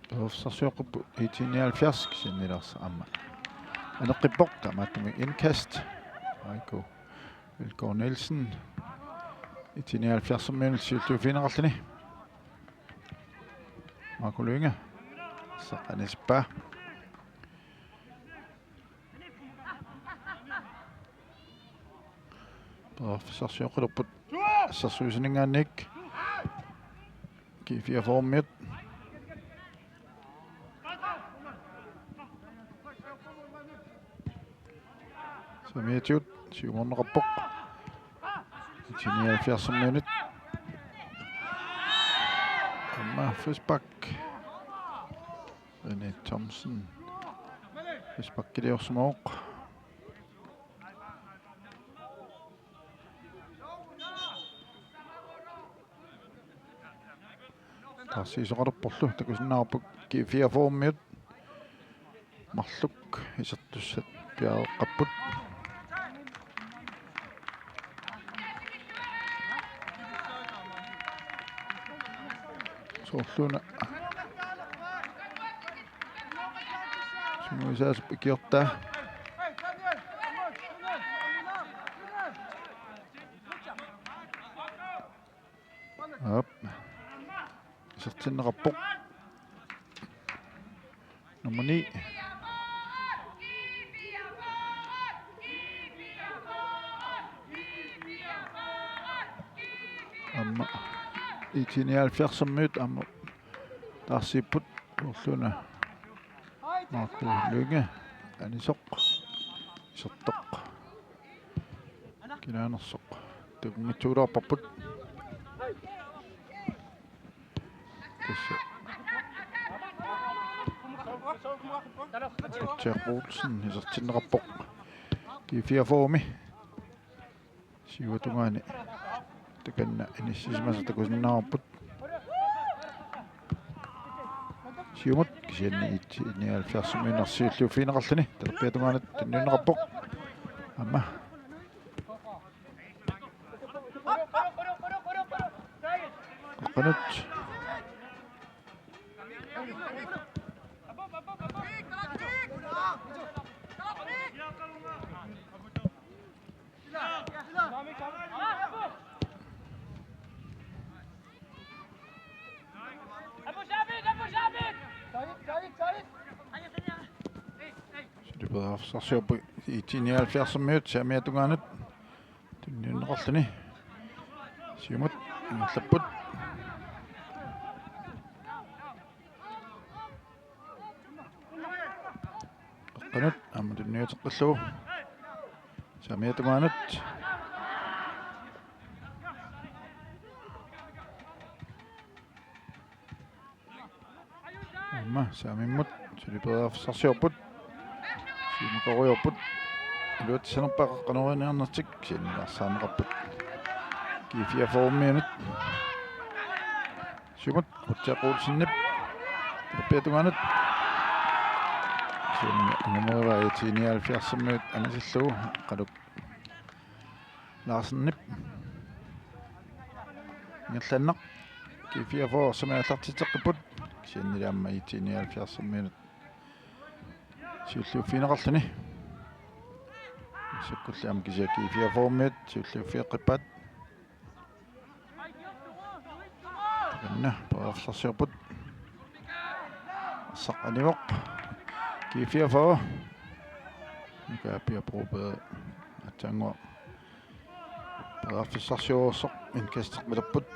Periarfissarsioqqipput I T nioghalvfjerds, kisiannili arsaq aamma aneqqippoq, taamaattumik indkast. Aiko Vilgaard Nielsen. I T nioghalvfjerdsimiunut siulliuffigineqarluni. Marco Lynge. Arsaq anisippaa. Periarfissarsioqqilerput assersuisuninngaanniit G fireogfyrremiut. Saamiatigut siumorneqarpoq. I T nioghalvfjerdsimiunit. Aamma frispark. René Thomsen. Frisparkiliorsimavoq. Taarsiisoqalerporlu, takusinnaavarput G fireogfyrremiut. Marluk isertussat piareeqqapput. Soorluuna sungiusaasup ikiortaa. Aap. Isertinneqarpoq. Nummer ni. Aamma I T nioghalvfjerdsimiut aamma taarsiipput, soorluuna Marco Lynge anisoq isertoq. Kinaanersoq takunngitsoorparput. Tassa Jack Olsen isertinneqarpoq. G fireogfyrremi siuatungaani takanna inissisimasoq takusinnaavarput. Siumut, kisianni I T nioghalvfjerdsimiunit siulliuffigineqarluni. Talerpiata tungaanut tunniunneqarpoq. Aamma Qaqqanut. Suli periarfissarsiorput I T nioghalvfjerdsimiut saamiata tungaanut. Tunniunneqarluni. Siumut ingerlapput. Qaqqanut aamma tunniuteqqillugu. Saamiata tungaanut. Aamma saamimmut suli periarfissarsiorput. Siumukoriarput. Iluatsinerpaaq qanoriniarnertik, kisianni arsaarneqarput G fireogfyrremiunit. Siumut, Rutja Olsenip talerpiata tungaanut. Siumut angumeriva I T nioghalvfjerdsimiut anisillugu, Qaluk Larsenip. Ingerlaannaq G fireogfyrre arsaq aallartitseqqipput. Kisiannili aamma I T nioghalvfjerdsimiunit siulliuffigineqarluni. Massakkulli aamma kisianni G fireogfyrremiut siulliuffigeqqippaat. Takanna periarfissarsiorput. Arsaq anivoq. G fireogfyrre. Mika Pia Broberg aatsaannguaq periarfissarsiorsoq indkasteqqilerput.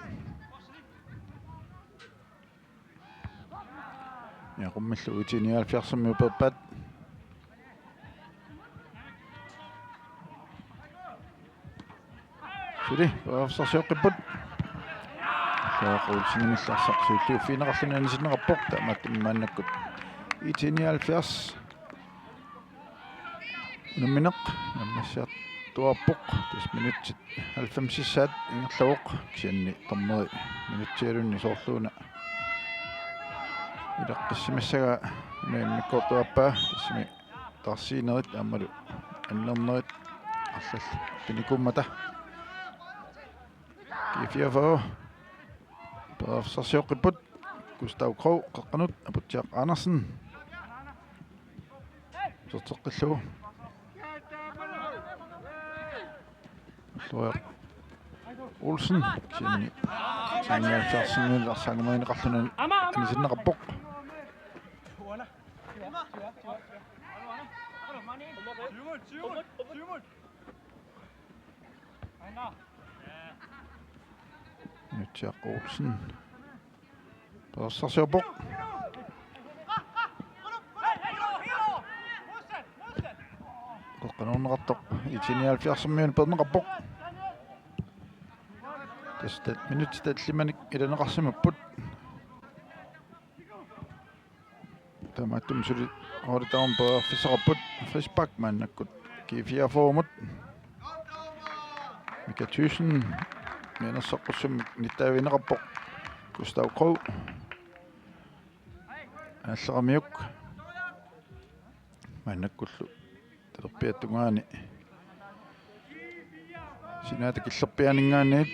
Niaqummillu I T nioghalvfjerdsimiut peerpaat. Suli periarfissarsioqqipput. Lars Olsenimillu arsaq siulliuffigineqarluni anisinneqarpoq, taamaattumik maannakkut I T nioghalvfjerds unammineq naammassiartuaarpoq, tassa minutsit halvfemsissaat ingerlavoq, kisianni dommeri minutsialunni soorluuna ilaqqissimassagaa una immikkoortuaappaa, tassami taarsiinerit aammalu annernerit arlallit pinikuummata. G fireogfyrre periarfissarsioqqipput. Gustav Krog qeqqanut, Aputsiaq Andersen uterteqqillugu. Ulluiaq Olsen, kisianni I T nioghalvfjerdsimiut arsaannguineqarluni anisinneqarpoq. Aputsiaq Olsen periarfissarsioqqipput. Qeqqanoorneqartoq I T nioghalvfjerdsimiunut peerneqarpoq. Tassa minutsit tallimanik ilaneqarsimapput. Taamaattumik suli holdit tamarmik periarfissaqarput. Frispark maannakkut G fireogfyrremut. Mika Thyssen mianersoqqussummik nittaavigineqarpoq. Gustav Krog. Aallaramiuk. Maannakkullu talerpiata tungaani sinaata killerpiaaninngaanniit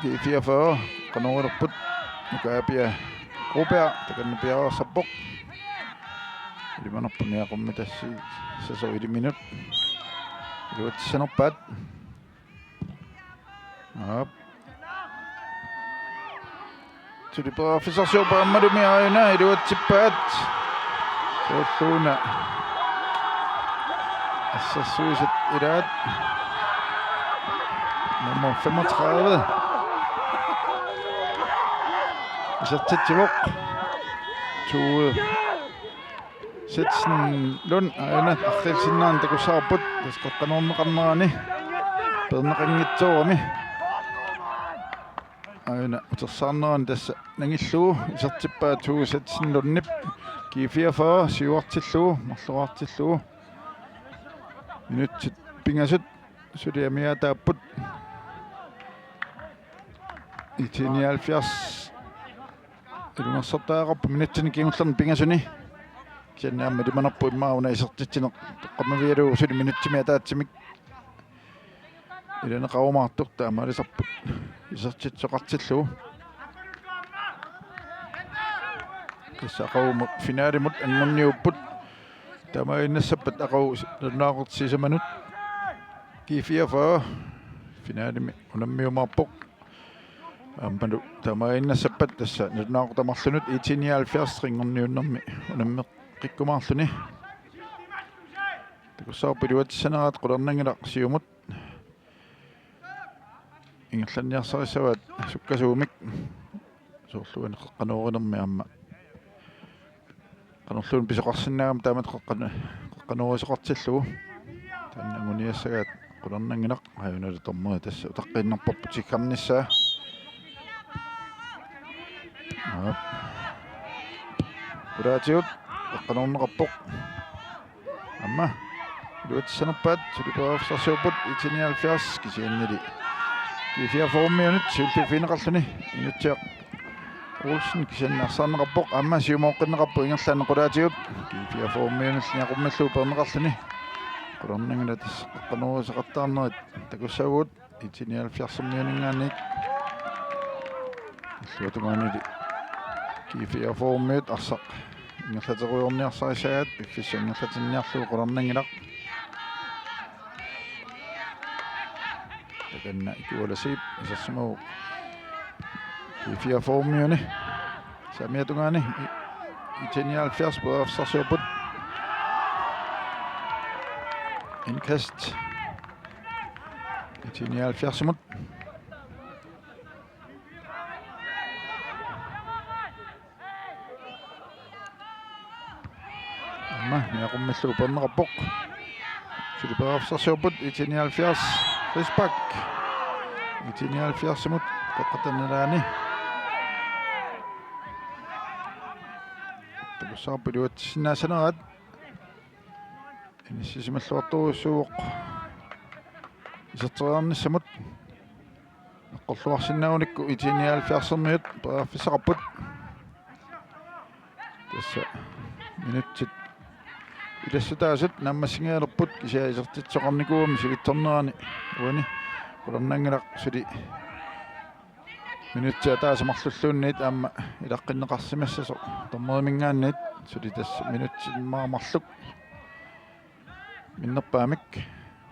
G fireogfyrre qanoorilerput. Nukaapia Gruber takanna piareersarpoq. Ilimanarpoq Niaqummi tassa sasoq iliminut iluatsissanerpaat. Aap. Suli periarfissarsiorpoq aammalumi aajuna iluatsippaat. Soorluuna assersuisat ilaat. Nummer femogtredive. Isertitsivoq. Tue Setsen Lund aajuna arriilsinnaaneq takussavarput, tassa qeqqanoorneqarnerani peerneqanngitsoorami. Aajuna utersaarnerani tassa nangillugu isertippaa Tue Setsen Lundip. G fireogfyrre siuartillugu, marloraartillugu. Minutsit pingasut suli amigaataapput. I T nioghalvfjerds ilungersortariaqarput minutsini kingullerni pingasuni. Kisianni aamma ilimanarpoq immaqa una isertitsineq toqqammavigalugu suli minutsimi ataatsimik ilaneqarumaartoq, taamaalisarput isertitsisoqartillugu. Tassa aqagumut finalimut angunniupput. Taamaaginnassappat aqagu nalunaaqutaq sisamanut G fireogfyrre finalimi unammiumaarpoq. Aammalu taamaaginnassappat tassa nalunaaqutaq marlunut I T nioghalvfjerds ringorniunnermi unammeqqikkumaarluni. Takussavarput iluatsissaneraat qularnanngilaq siumut ingerlanniarsarissavaat sukkasuumik. Soorlu uani qeqqanoorinermi aamma qanorluunniit pisoqarsinnaagami taamatut qeqqan-, qeqqanoorisoqartillugu. Taanna anguniassagaat qularnanngilaq, aajuna dommeri tassa utaqqiinnarparput tikkarnissaa. Aap. Qulaatigut qeqqanoorneqarpoq. Aamma iluatsissanerpaat, suli periarfissarsiorput I T nioghalvfjerds, kisiannili G fireogfyrremiunit siulliuffigineqarluni. Inutsiaq Olsen kisianni arsaarneqarpoq, aamma siumooqqinneqarpoq ingerlaannaq qulaatigut. G fireogfyrremiunillu Niaqummillu peerneqarluni. Qularnanngilaq tassa qeqqanoorisoqattaarnerit takussavagut. I T nioghalvfjerdsimiuninngaanniit. Illuatungaanili G fireogfyrremiut arsaq ingerlaterujoorniarsarissagaat, piffissaq ingerlatinniarlugu qularnanngilaq. Takanna Ikuala Zeeb isersimagu G fireogfyrremiuni. Saamiata tungaani I-, I T nioghalvfjerds periarfissarsiorput. Indkast I T nioghalvfjerdsimut. Aamma Niaqummillu peerneqarpoq. Suli periarfissarsiorput I T nioghalvfjerds. Frispark. I T nioghalvfjerdsimut qeqqata nalaani. Takussavarput iluatsissinnaasanerat. Inissisimalluartorujussuuvoq iserteriarnissamut. Eqqorluarsinnaagunikku I T nioghalvfjerdsermiut periarfissaqarput. Tassa minutsit ilassutaasut naammassinngilerput, kisianni isertitsisoqarnikuugami sivitsornerani uani. Qularnanngilaq suli minutsit ataaseq marlulluunniit aamma ilaqqinneqarsimassasoq dommeriminngaanniit, suli tassa minutsit immaqa marluk minnerpaamik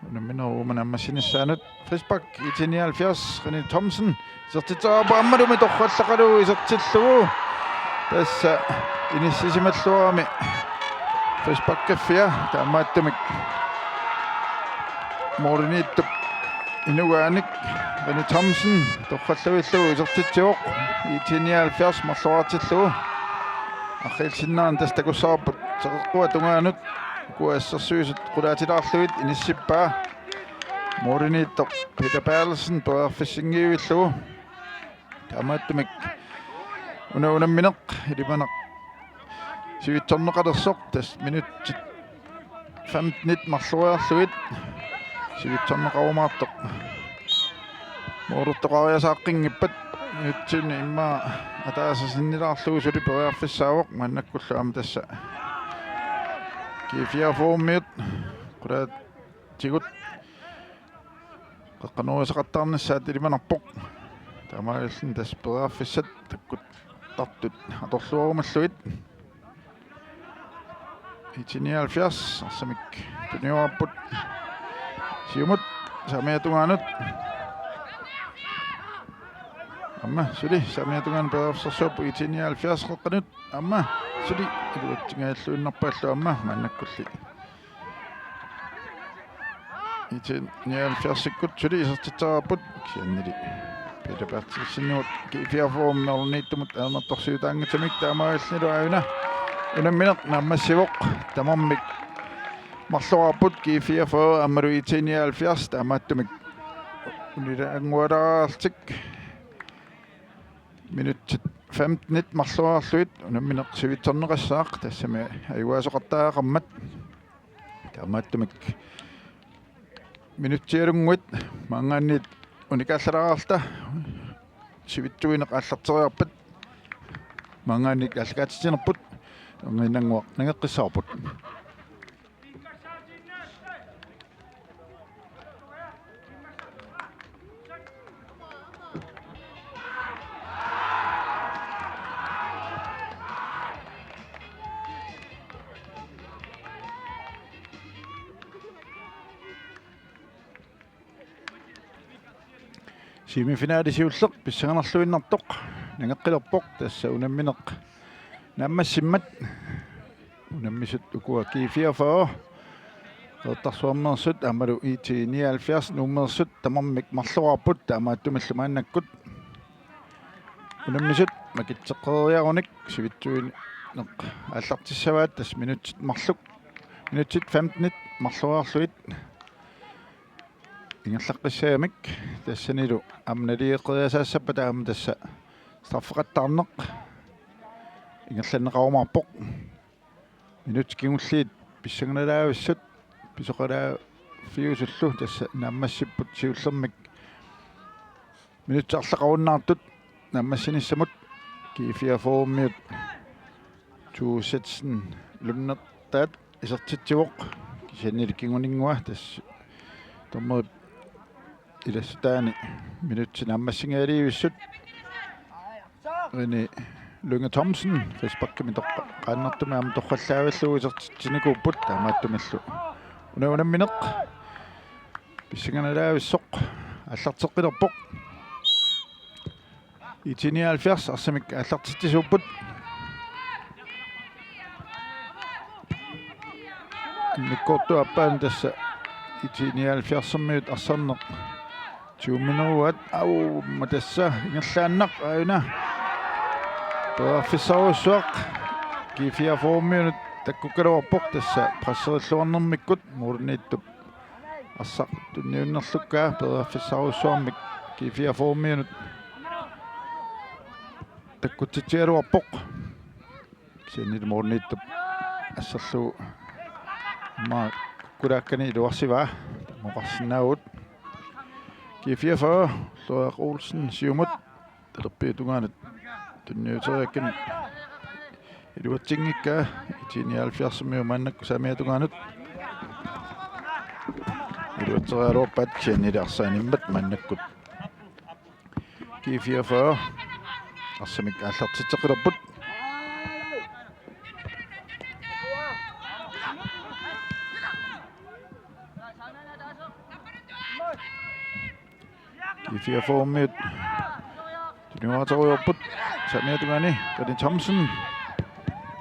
unamminerup uuma naammassinissaanut. Frispark I T nioghalvfjerds, René Thomsen isertitseriarpaa, aammalumi torrallaqalu isertillugu. Tassa inissisimalluarami frisparkiffia, taamaattumik målimiittup inugaanik René Thomsen torrallavillugu isertitsivoq. I T nioghalvfjerds marloriartillugu. Arriilsinnaani tassa takussavarput teqeqquata tungaanut ukua assersuisut qulaatilaarlugit inissippaa. Målimiittoq Peter Berthelsen periarfissinngivillugu. Taamaattumik una unammineq ilimanaq sivitsorneqalersoq, tassa minutsit femtenit marloriarlugit sivitsorneqarumaartoq målertoqariasaaqqinngippat, minutsini immaqa ataaseq sinnilaarlugu suli periarfissaavoq. Maannakkullu aamma tassa G fireogfyrremiut qulaatigut qeqqanorisaqattaarnissaat ilimanarpoq. Taamaalilluni tassa periarfissat takkuttartut atorluarumallugit. I T nioghalvfjerds arsamik tuniorarput siumut saamiata tungaanut. Aamma suli saamiata tungaanut periarfissarsiorput I T nioghalvfjerds qeqqanut. Aamma suli iluatsingajalluinnarpaallu aamma maannakkulli I T nioghalvfjerdsikkut suli isertitseriarput, kisiannili Peter Berthelsenimut G fireogfyrremiut målimiittumut ajornartorsiutaanngitsumik. Taamaalillunilu aajuna unammineq naammassivoq, tamarmik marloriarput, G fireogfyrre aammalu I T nioghalvfjerds, taamaattumik unilaanngualaartik minutsit femtenit marloriarlugit unammineq sivitsorneqassaaq, tassami ajugaasoqartariaqarmat. Taamaattumik minutsialunnguit maanngaanniit unikaallalaareerluta sivitsuineq aallarteriarpat maanngaanniit aallakaatitsinerput, erniinnannguaq nangeqqissaarput. Semifinali siulleq pissanganarluinnartoq nangeqqilerpoq, tassa unammineq naammassimmat. Unammisut ukua G fireogfyrre Qeqertarsuarmeersut aammalu I T nioghalvfjerds Nuummeersut tamarmik marloriarput, taamaattumillu maannakkut unammisut makitseqqeriarunik sivitsuineq aallartissavaat, tassa minutsit marluk, minutsit femtenit marloriarlugit ingerlaqqissagamik. Tassanilu aamma naligeqqeriasaassappata aamma tassa straffeqattaarneq ingerlanneqarumaarpoq. Minutsit kingulliit pissanganalaavissut pisoqalaaffiusullu tassa naammassipput siullermik minutsit arlaqarunnaartut naammassinissamut. G fireogfyrremiut Tuusetsen Lunnertaat isertitsivoq, kisiannili kinguninngua tassa dommerip ilassutaani minutsit naammassingaaliivissut. René Lynge Thomsen frisparkimi toqqa-, qaannartumik aamma torrallaavillugu isertitsinikuupput, taamaattumillu una unammineq pissanganalaavissoq aallarteqqilerpoq. I T nioghalvfjerds arsamik aallartitsisuupput. Immikkoortup aappaani tassa I T nioghalvfjerdsermiut arsarneq tyvemineruaat, aamma tassa ingerlaannaq aajuna periarfissarujussuaq. G fireogfyrremiunut takkukkaluarpoq, tassa presserilluarnermikkut målimiittup arsaq tunniunnerlukkaa periarfissarujussuarmik G fireogfyrre-miunut takkutsitsigaluarpoq. Kisianni målimiittup asserlugu aamma kukkulaakkani iluarsivaa. Tamoqarsinnaavugut. G fireogfyrre, Ulrik Olsen, siumut. Talerpiata tungaanut tunniuteriakkani iluatsinngikkaa. IT-nioghalvfjerds-imiut maannakkut saamiata tungaanut iluatseriaraluarpaat, kisianni arsaq animmat maannakkut G fireogfyrre arsamik aallartitseqqilerput. G fireogfyrre-miut tuniuaterujoorput. Saamiata tungaani René Thomsen.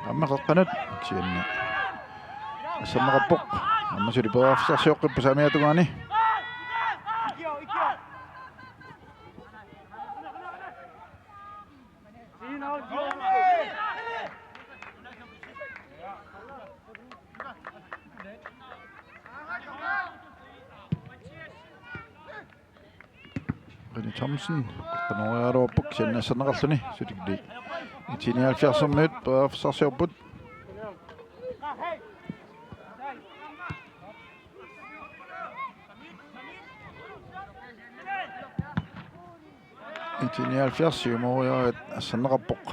Aamma qeqqanut. Kisianni assanneqarpoq. Aamma suli periarfissarsioqqipput saamiata tungaani. René Thomsen, qanoraluarpoq, kisianni assanneqarluni, sulikli. IT-nioghalvfjerds-imiut periarfissarsiorput. IT-nioghalvfjerds siumoriaat assanneqarpoq.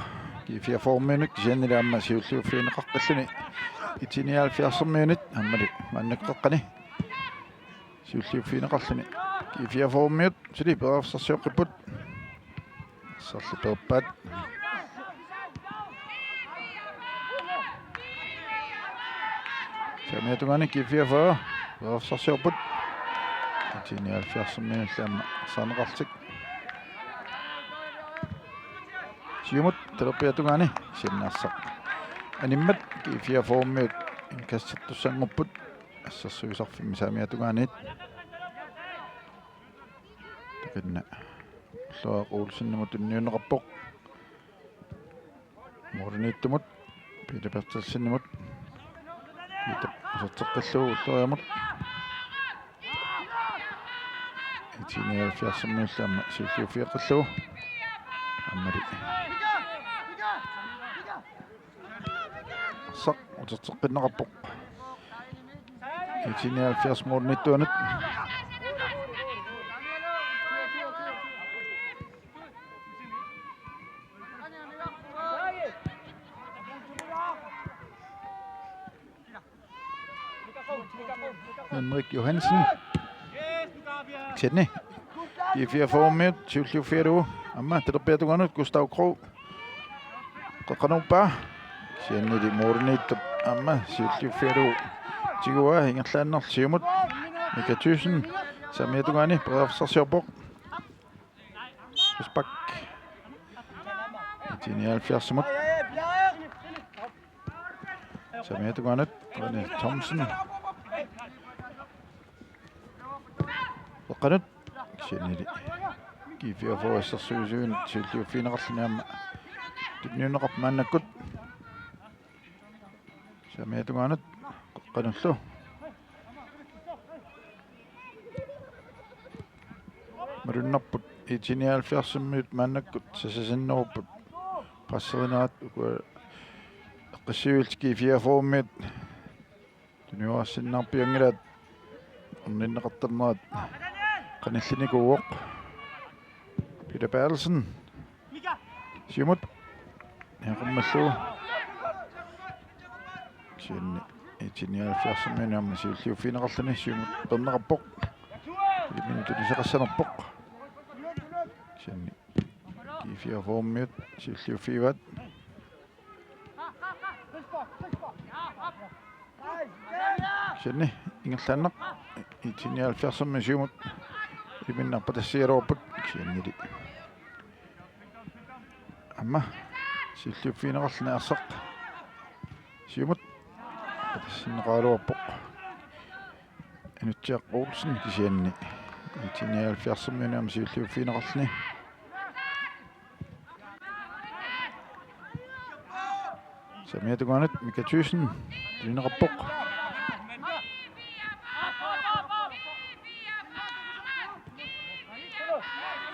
G fireogfyrre-miunut kisiannili aamma siulliuffigineqaqqilluni. IT-nioghalvfjerds-imiunit aammali maannakkut qeqqani siulliuffigineqarluni. G fireogfyrre-miut suli periarfissarsioqqipput. Arsarlu peerpaat. Saamiata tungaani G fireogfyrre periarfissarsiorput. IT-nioghalvfjerds-imiunillu aamma arsaanneqarlutik. Siumut talerpiata tungaani, kisianni arsaq animmat G fireogfyrre-miut indkastertussanngorput. Assersuisarfimmi saamiata tungaaniit. Takanna Ulrik Olsenimut tunniunneqarpoq. Målimiittumut Peter Berthelsenimut. Peter uterteqqillugu Ulleriamut. IT-nioghalvfjerds-imiullu aamma siulliuffigeqqillugu. Aammali arsaq uterteqqinneqarpoq. IT-nioghalvfjerds-miunit målimiittuanut. Henrik Johansen. Kisianni G fireogfyrre-miut siulliuffigalugu. Aamma talerpiata tungaanut Gustav Krog. Qeqqanoorpaa. Kisiannili målimiittup aamma siulliuffigalugu tiguaa, ingerlaannarlugu siumut. Mika Thyssen. Saamiata tungaani periarfissarsiorpoq. Frispark. IT-nioghalvfjerds-imut. Saamiata tungaanut René Thomsen. Qeqqanut. Kisiannili G fireogfyrre assersuisuinit siulliuffigineqarluni aamma tunniunneqarpoq maannakkut. Saamiata tungaanut qeqqanullu. Malunnarput IT-nioghalvfjerds-imiut maannakkut sasasinnerupput. Passerinerat ukua eqqissiviillu G fireogfyrre-miut tuniorarsinnaarpianngilaat, orninneqartarnerat qanillinikuuvoq. Peter Berthelsen. Siumut. Niaqummallugu. Kisianni IT-nioghalvfjerds-imiunit aamma siulliuffigineqarluni siumut peerneqarpoq. Iliminut tunisaqassanerpoq. Kisianni G fireogfyrre-miut siulliuffigivaat. Kisianni ingerlaannaq IT-nioghalvfjerds-imiut siumut iliminut arpatassigaluarput, kisiannili aamma siulliuffigineqarluni arsaq siumut arpatassinneqaraluarpoq. Inutsiaq Olsen kisianni IT-nioghalvfjerds-imiunit aamma siulliuffigineqarluni. Saamiata tungaanut Mika Thyssen tunineqarpoq.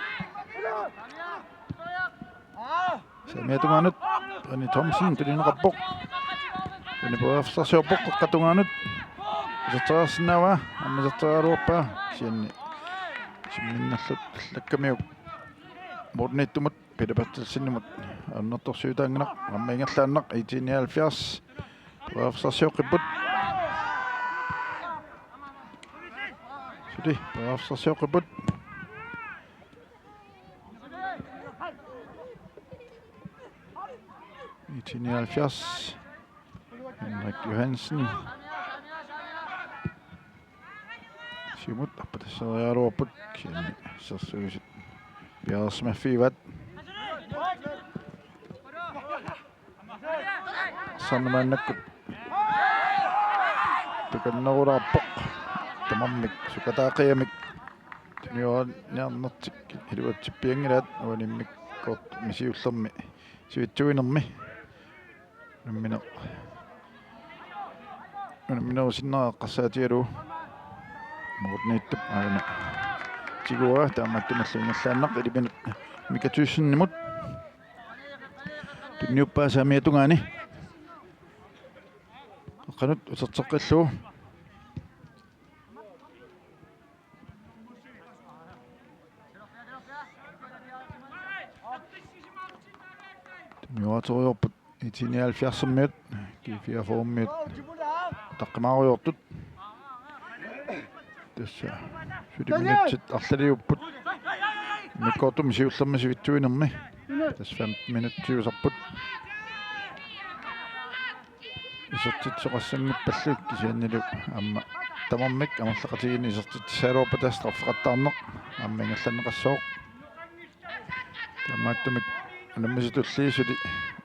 G Saamiata tungaanut René Thomsen tunineqarpoq. René periarfissarsiorpoq qeqqata tungaanut. Iserteriarsinnaavaa, aamma iserteriaraluarpaa, kisianni simminnallu allakkamiuk Morten Ittumut, Peter Berthelsenimut, annertorsiutaanngilaq, aamma ingerlaannaq, I T nioghalvfjerds. Periarfissarsioqqipput. Suli, periarfissarsioqqipput. I T nioghalvfjerds. Henrik Johansen. Siumut arpatasseriaraluarput, kisianni assersuisut piareersimaffigivaat. Arsarneq maannakkut tukannerulaarpoq. Tamarmik sukataaqiamik tuniorniarnertik iluatsippianngilaat, uani immikkoortumi siullermi sivitsuinermi. Unammineq. Unamminerup sinnera eqqarsaatigalugu. Morten Ittup aana tiguaa, taamaattumillu ingerlaannaq Iliminut Mika Thyssenimut. Tunniuppaa saamiata tungaani. Qeqqanut uterteqqillugu. Tunniuteriarput I T nioghalvfjerdsermiut, G fireogfyrremiut taqqamaarujoortut. Tassa suli minutsit arlaliupput. Immikkoortumi siullermi sivitsuinermi. Tassa femten minutsiusarput. Isertitsisoqassanngippallaat, kisiannili aamma tamarmik amerlaqatigiinni isertitsissagaluarpata straffeqattaarneq aamma ingerlanneqassooq. Taamaattumik unammisut tulliit suli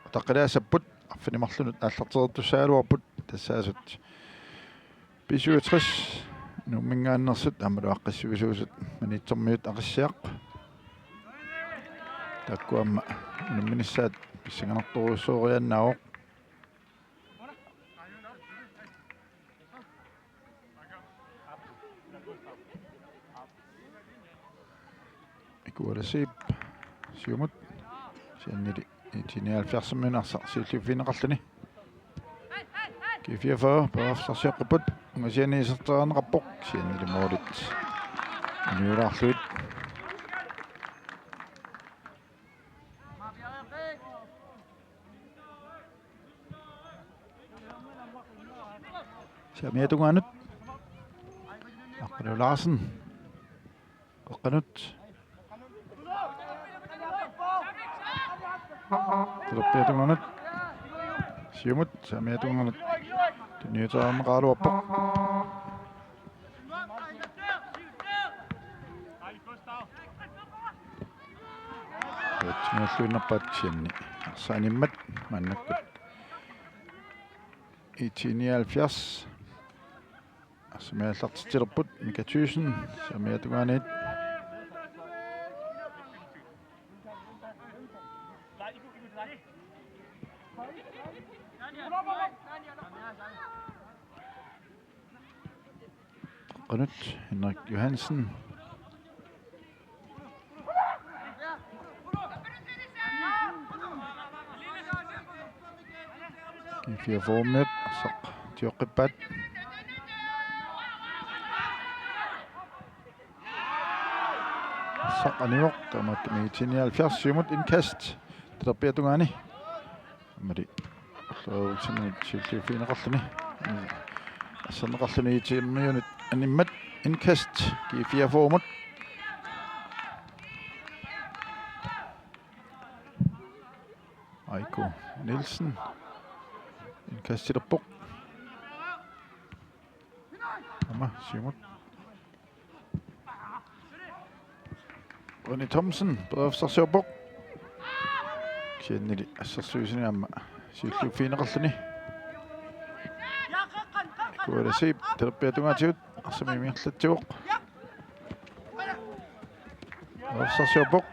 utaqqilaassapput, arfineq-marlunut aallartereertussagaluarput, tassaasut B syvogtres Nuumminngaanneersut aammalu aaqqissuisuusut Maniitsormiut Aqissiaq. Taakku aamma unamminissaat pissanganartorujussuoriaannaavoq. Ikuala Zeeb siumut, kisiannili I T nioghalvfjerdsimiut arsaq siulliuffigineqarluni. G fireogfyrre periarfissarsioqqipput, ungasiani iserteriarneqarpoq, kisiannili målit uniulaarlugit. Saamiata tungaanut. Aqqalu Larsen. Qeqqanut. Talerpiata tungaanut. Siumut, saamiata tungaanut. Tunniuteriarneqaraluarpoq. Tuutsimaluinnarpaat kisianni. Arsaq animmat maannakkut. I T nioghalvfjerds. Arsaq aallartitsilerput, Mika Thygesen, saamiata tungaanut. Qeqqanut, Henrik Johansen. G fireogfyrremiut arsaq tioqqippaat. Arsaq anivoq, taamaattumik I T nioghalvfjerds siumut indkast. Talerpiata tungaani. Aamma Olsen siulliuffigineqarluni. Asserneqarluni I T-miunit animmat, indkast G fireogfyrremut. Aiko Nielsen. Indkastilerpoq. Aamma siumut. René Thomsen, periarfissarsiorpoq. Kisiannili assersuisuni aamma siulliuffigineqarluni. Ikuala Zeeb, talerpiata tungaatigut, arsamik ingerlatsivoq. Periarfissarsiorpoq.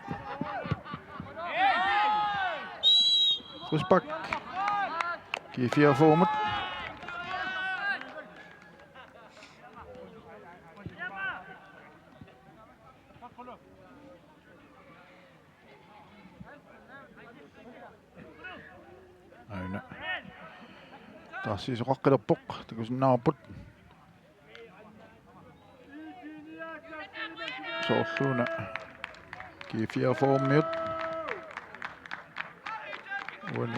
Frisbak. G fireogfyrremut. Aana. Taarsiisoqaqqilerpoq, takusinnaavarput. Soorluuna G fireogfyrremiut. Uani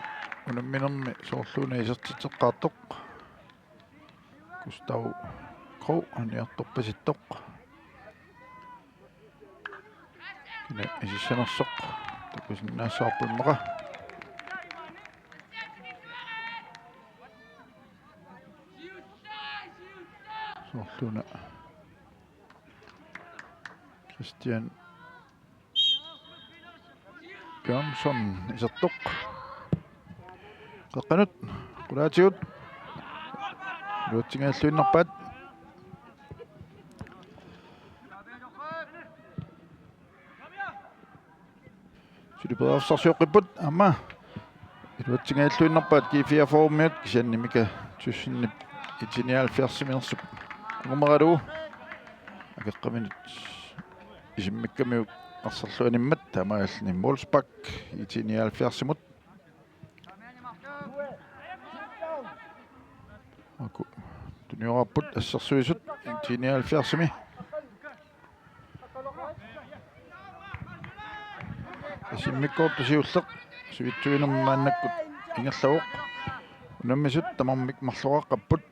unamminermi soorluuna isertitseqqaartoq. Gustav Krog aniartorpasittoq. Kina isissanersoq takusinnaassavarput immaqa. Soorluuna Christian Bjørnsson isertoq. Qeqqanut qulaatigut. Iluatsinngilluinnarpaat. Suli periarfissarsioqqipput aamma. Iluatsinngilluinnarpaat G fireogfyrremiut kisianni Mika Tyssenip IT nioghalvfjerdsimeersup angumeralugu. Akeqqaminut isimmikkamiuk arsarluanimmat taamaalilluni målspark IT nioghalvfjerdsimut. Aku. Tuniorarput assersuisut IT nioghalvfjerdsimi. Isimmikkut siulleq sivitsuinermi maannakkut ingerlavoq. Unammisut tamarmik marloqaqqapput.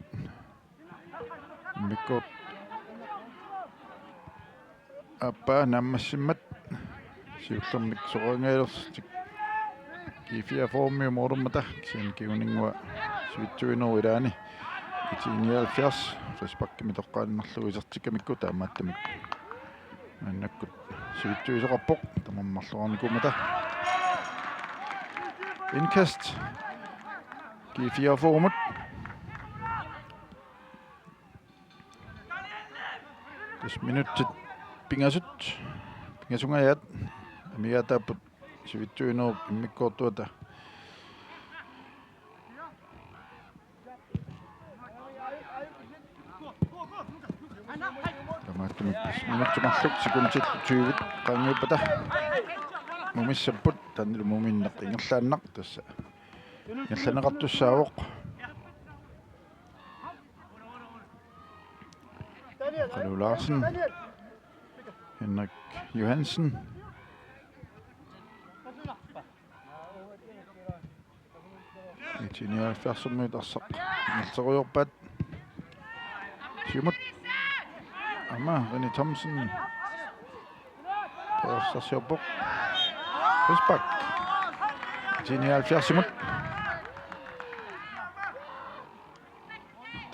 Immikkoortoq aappaa naammassimmat siullermik soqangajalertik G fireogfyrremiut målermata kisianni kinguninngua sivitsuinerup ilaani IT nioghalvfjerds frisparkimik toqqaannarlugu isertikkamikku taamaattumik maannakkut sivitsuisoqarpoq tamarmik marloqarnikuummata. Indkast G fireogfyrremut. Tassa minutsit pingasut, pingasungajaat, amigaataapput sivitsuinerup immikkoortuata. Taamaattumik tassa minutsit marluk sekundit tyve qaangiuppata mumissapput, taannalu muminneq ingerlaannaq tassa. Ingerlanneqartussaavoq. Kalu Larsen. Henrik Johansen. IT nioghalvfjerdsimiut arsaq ingerlarujoorpaat. Siumut. Aamma René Thomsen. Periarfissarsiorpoq. Frispark. IT nioghalvfjerdsimut.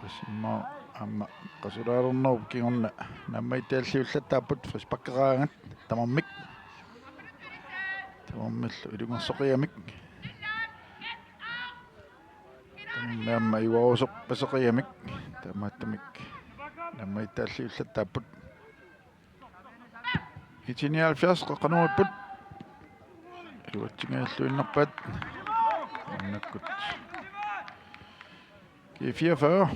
Tassa immaqa aamma qasulaalernerup kingorna naammagittaalliullattaapput frisparkeqaraangat tamarmik. Tamarmillu ilungersoqigamik. Tamarmik aamma iuarusoq paseqigamik. Taamaattumik naammagittaalliullattaapput. IT nioghalvfjerds qeqqanoripput. Iluatsinngilluinnarpaat. Maannakkut G fireogfyrre.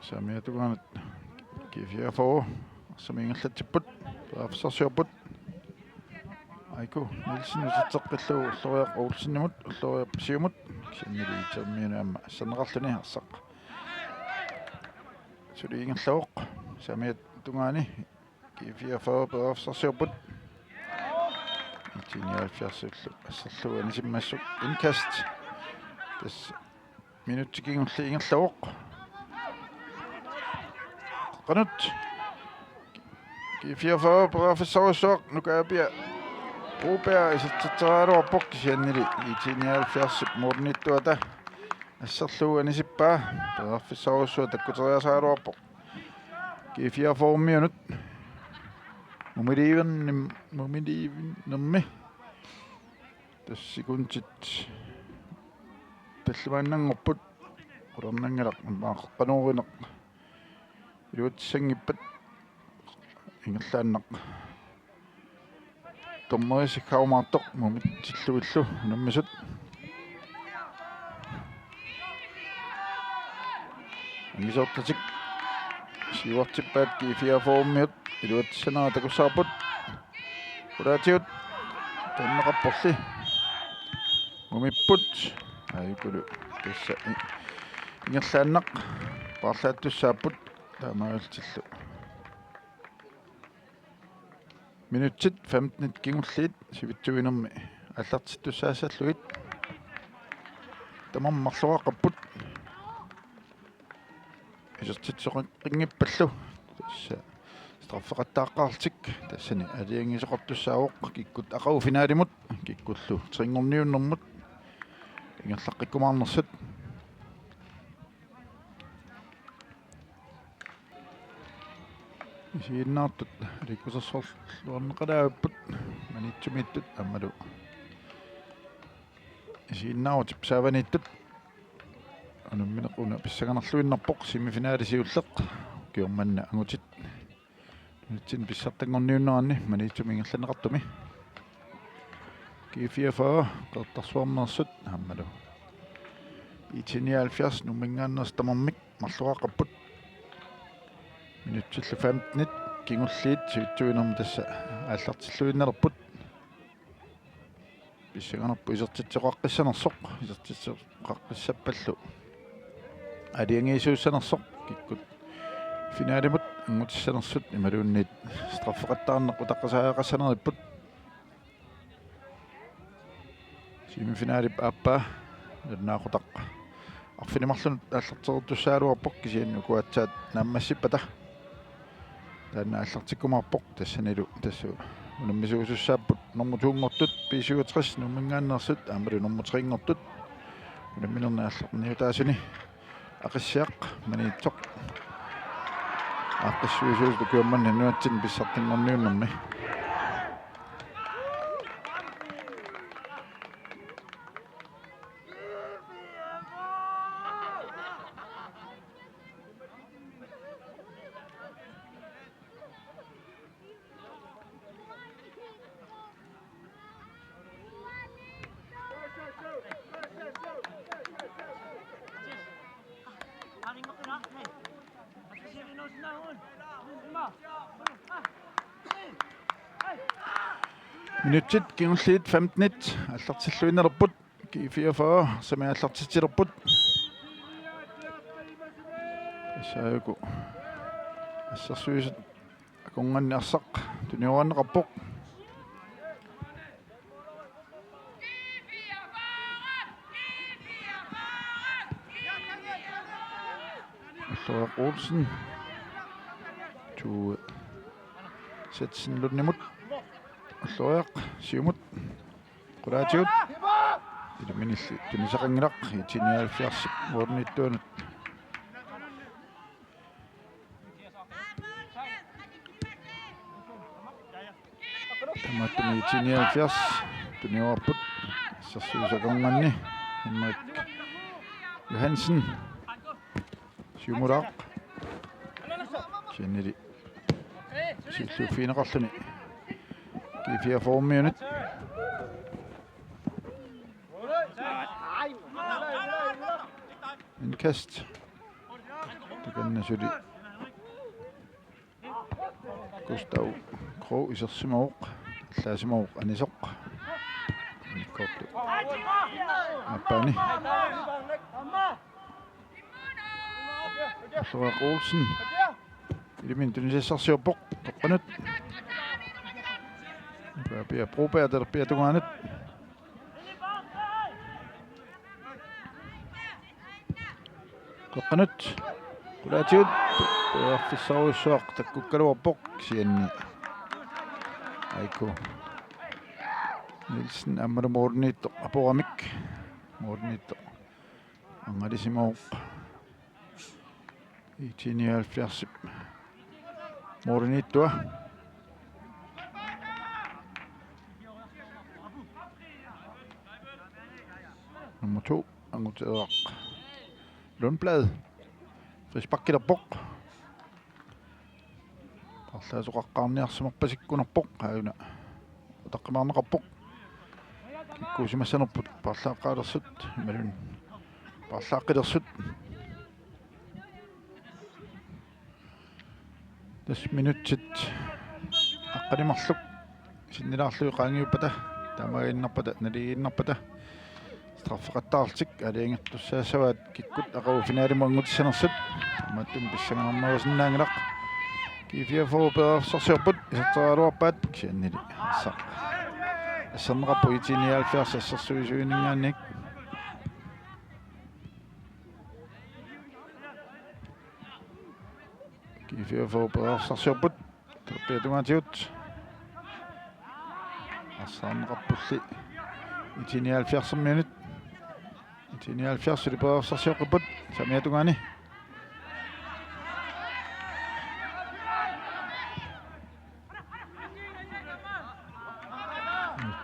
Saamiata tungaanut G fireogfyrre. Arsamik ingerlatsipput. Periarfissarsiorput. Aiku Nielsen iserteqqillugu Ulloriaq Olsenimut, Ulloriaq siumut. Kisiannili IT-miunut aamma asserneqarluni arsaq suli ingerlavoq. Saamiata tungaani G fireogfyrre periarfissarsiorput. IT nioghalvfjerdsillu asserlugu anisimmassuk indkast. Tassa minutsit kingulliit ingerlavoq. Qeqqanut. G fireogfyrre periarfissarujussuaq, Nuka Apia Broberg isertitseriaraluarpoq kisiannili IT nioghalvfjerdsip målimiittuata asserlugu anisippaa, periarfissarujussuaq takkuteriasaagaluarpoq. G fireogfyrremiunut mumiliivinnim-, mumiliivinnermi tassa sekundit tallimaannanngorput. Qularnanngilaq immaqa qeqqanoorineq iluatsissanngippat ingerlaannaq. Dommeri sikkarumaartoq mumitsillugillu unammisut. Angisoortatik Siuartippaat G fireogfyrremiut iluatsissanera takussavarput. Qulaatigut taanneqarporli. Mumipput. Aajukulu tassa i-, ingerlaannaq paarlaattussaapput taamaalillutillu. Minutsit femtenit kingulliit sivitsuinermi aallartittussaassallugit. Tamarmik marloriaqarput. Isertitsisoqanngippallu. Tassa straffeqattaaqqaarlutik. Tassani aalajangiisoqartussaavoq kikkut aqagu finalimut. Kikkullu trinngorniunnermut ingerlaqqikkumaarnersut. Isiginnaartut aliikkusersorluarneqalaavipput Maniitsumiittut aammalu isiginnaarutip saavaniittut. Unammineq una pissanganarluinnarpoq semifinali siulleq. Ukioq manna angutit nunatsinni pissartanngorniunneranni Maniitsumi ingerlanneqartumi. G fireogfyrre Qeqertarsuarmeersut aammalu I T nioghalvfjerds Nuumminngaanneersut tamarmik marloriaqarput. Minutsillu femtenit kingulliit sivitsuinermi tassa aallartilluinnalerput. Pissanganarpoq isertitsisoqaqqissanersoq, isertitsisoqaqqissappallu aalajangiisuussanersoq kikkut finalimut anngutissanersut imaluunniit straffeqattaarneq utaqqisariaqassaneripput. Semifinalip aappaa nalunaaqutaq arfineq-marlunut aallartereertussaagaluarpoq, kisianni uku aatsaat naammassippata taanna aallartikkumaarpoq. Tassanilu tassa unammisuusussaapput nummer to-nngortut B syvogtres Nuumminngaanneersut aammalu nummer tre-nngortut unamminerni aallarniutaasuni Aqissiaq Maniitsoq. Aaqqissuisuusut ukioq manna nunatsinni pissartanngorniunnermi. Minutsit kingulliit femtenit aallartilluinnalerput. G fireogfyrre semiaallartitsilerput. Tassaajuku assersuisut akornanni arsaq tuniuaannaqarpoq. Alloriaq Olsen. Tue Setsen Lundimut. Alloriaq siumut. Qulaatigut. Iluminiilli tunisaqanngilaq I T nioghalvfjerds målimiittuanut. Tamatuma I T nioghalvfjerds tuniuarput. Assersuisut akornanni Henrik Johansen. Siumulaaq. Kisiannili siulliuffigineqarluni G fireogfyrremiunit. Indkast. Takanna suli Gustav Krog isersimavoq, allaasimavoq anisoq. Immikkoortoq aappaani. Alloriaq Olsen. Ilumini tunisassarsiorpoq. Qeqqanut. Pia Broberg talerpiata tungaanut. Qeqqanut. Qulaatigut. Periarfissarujussuaq takkukkaluarpoq kisianni. Aiko Nielsen aammalu målimiittoq aporamik. Målimiittoq angalisimavoq. I T nioghalvfjerdsip målimiittua. Nummer to, Anguteeraq Lundblad. Frisparkilerpoq. Paarlaasoqaqqaarniarsimarpasikkunarpoq, aajuna utaqqimaarneqarpoq. Kikkuusimassanerput paarlaaqqaalersut imaluunniit paarlaaqqilersut. Tassa minutsit aqqaneq-marluk sinnilaarlugit qaangiuppata, taamaaginnarpata, naligiinnarpata, straffeqattaarlutik aalajangertussaassavaat kikkut aqagu finalimut anngutissanersut. Taamaattumik pissanganarnerusinnaanngilaq. G fireogfyrre periarfissarsiorput, iserteraluarpaat kisiannili. Assaq. Asserneqarpoq I T nioghalvfjerds assersuisuininngaanniit. G fireogfyrre periarfissarsiorput. Talerpiata tungaatigut. Arsaarneqarpulli I T nioghalvfjerdsimiunit. I T nioghalvfjerdsili periarfissarsioqqipput. Saamiata tungaani.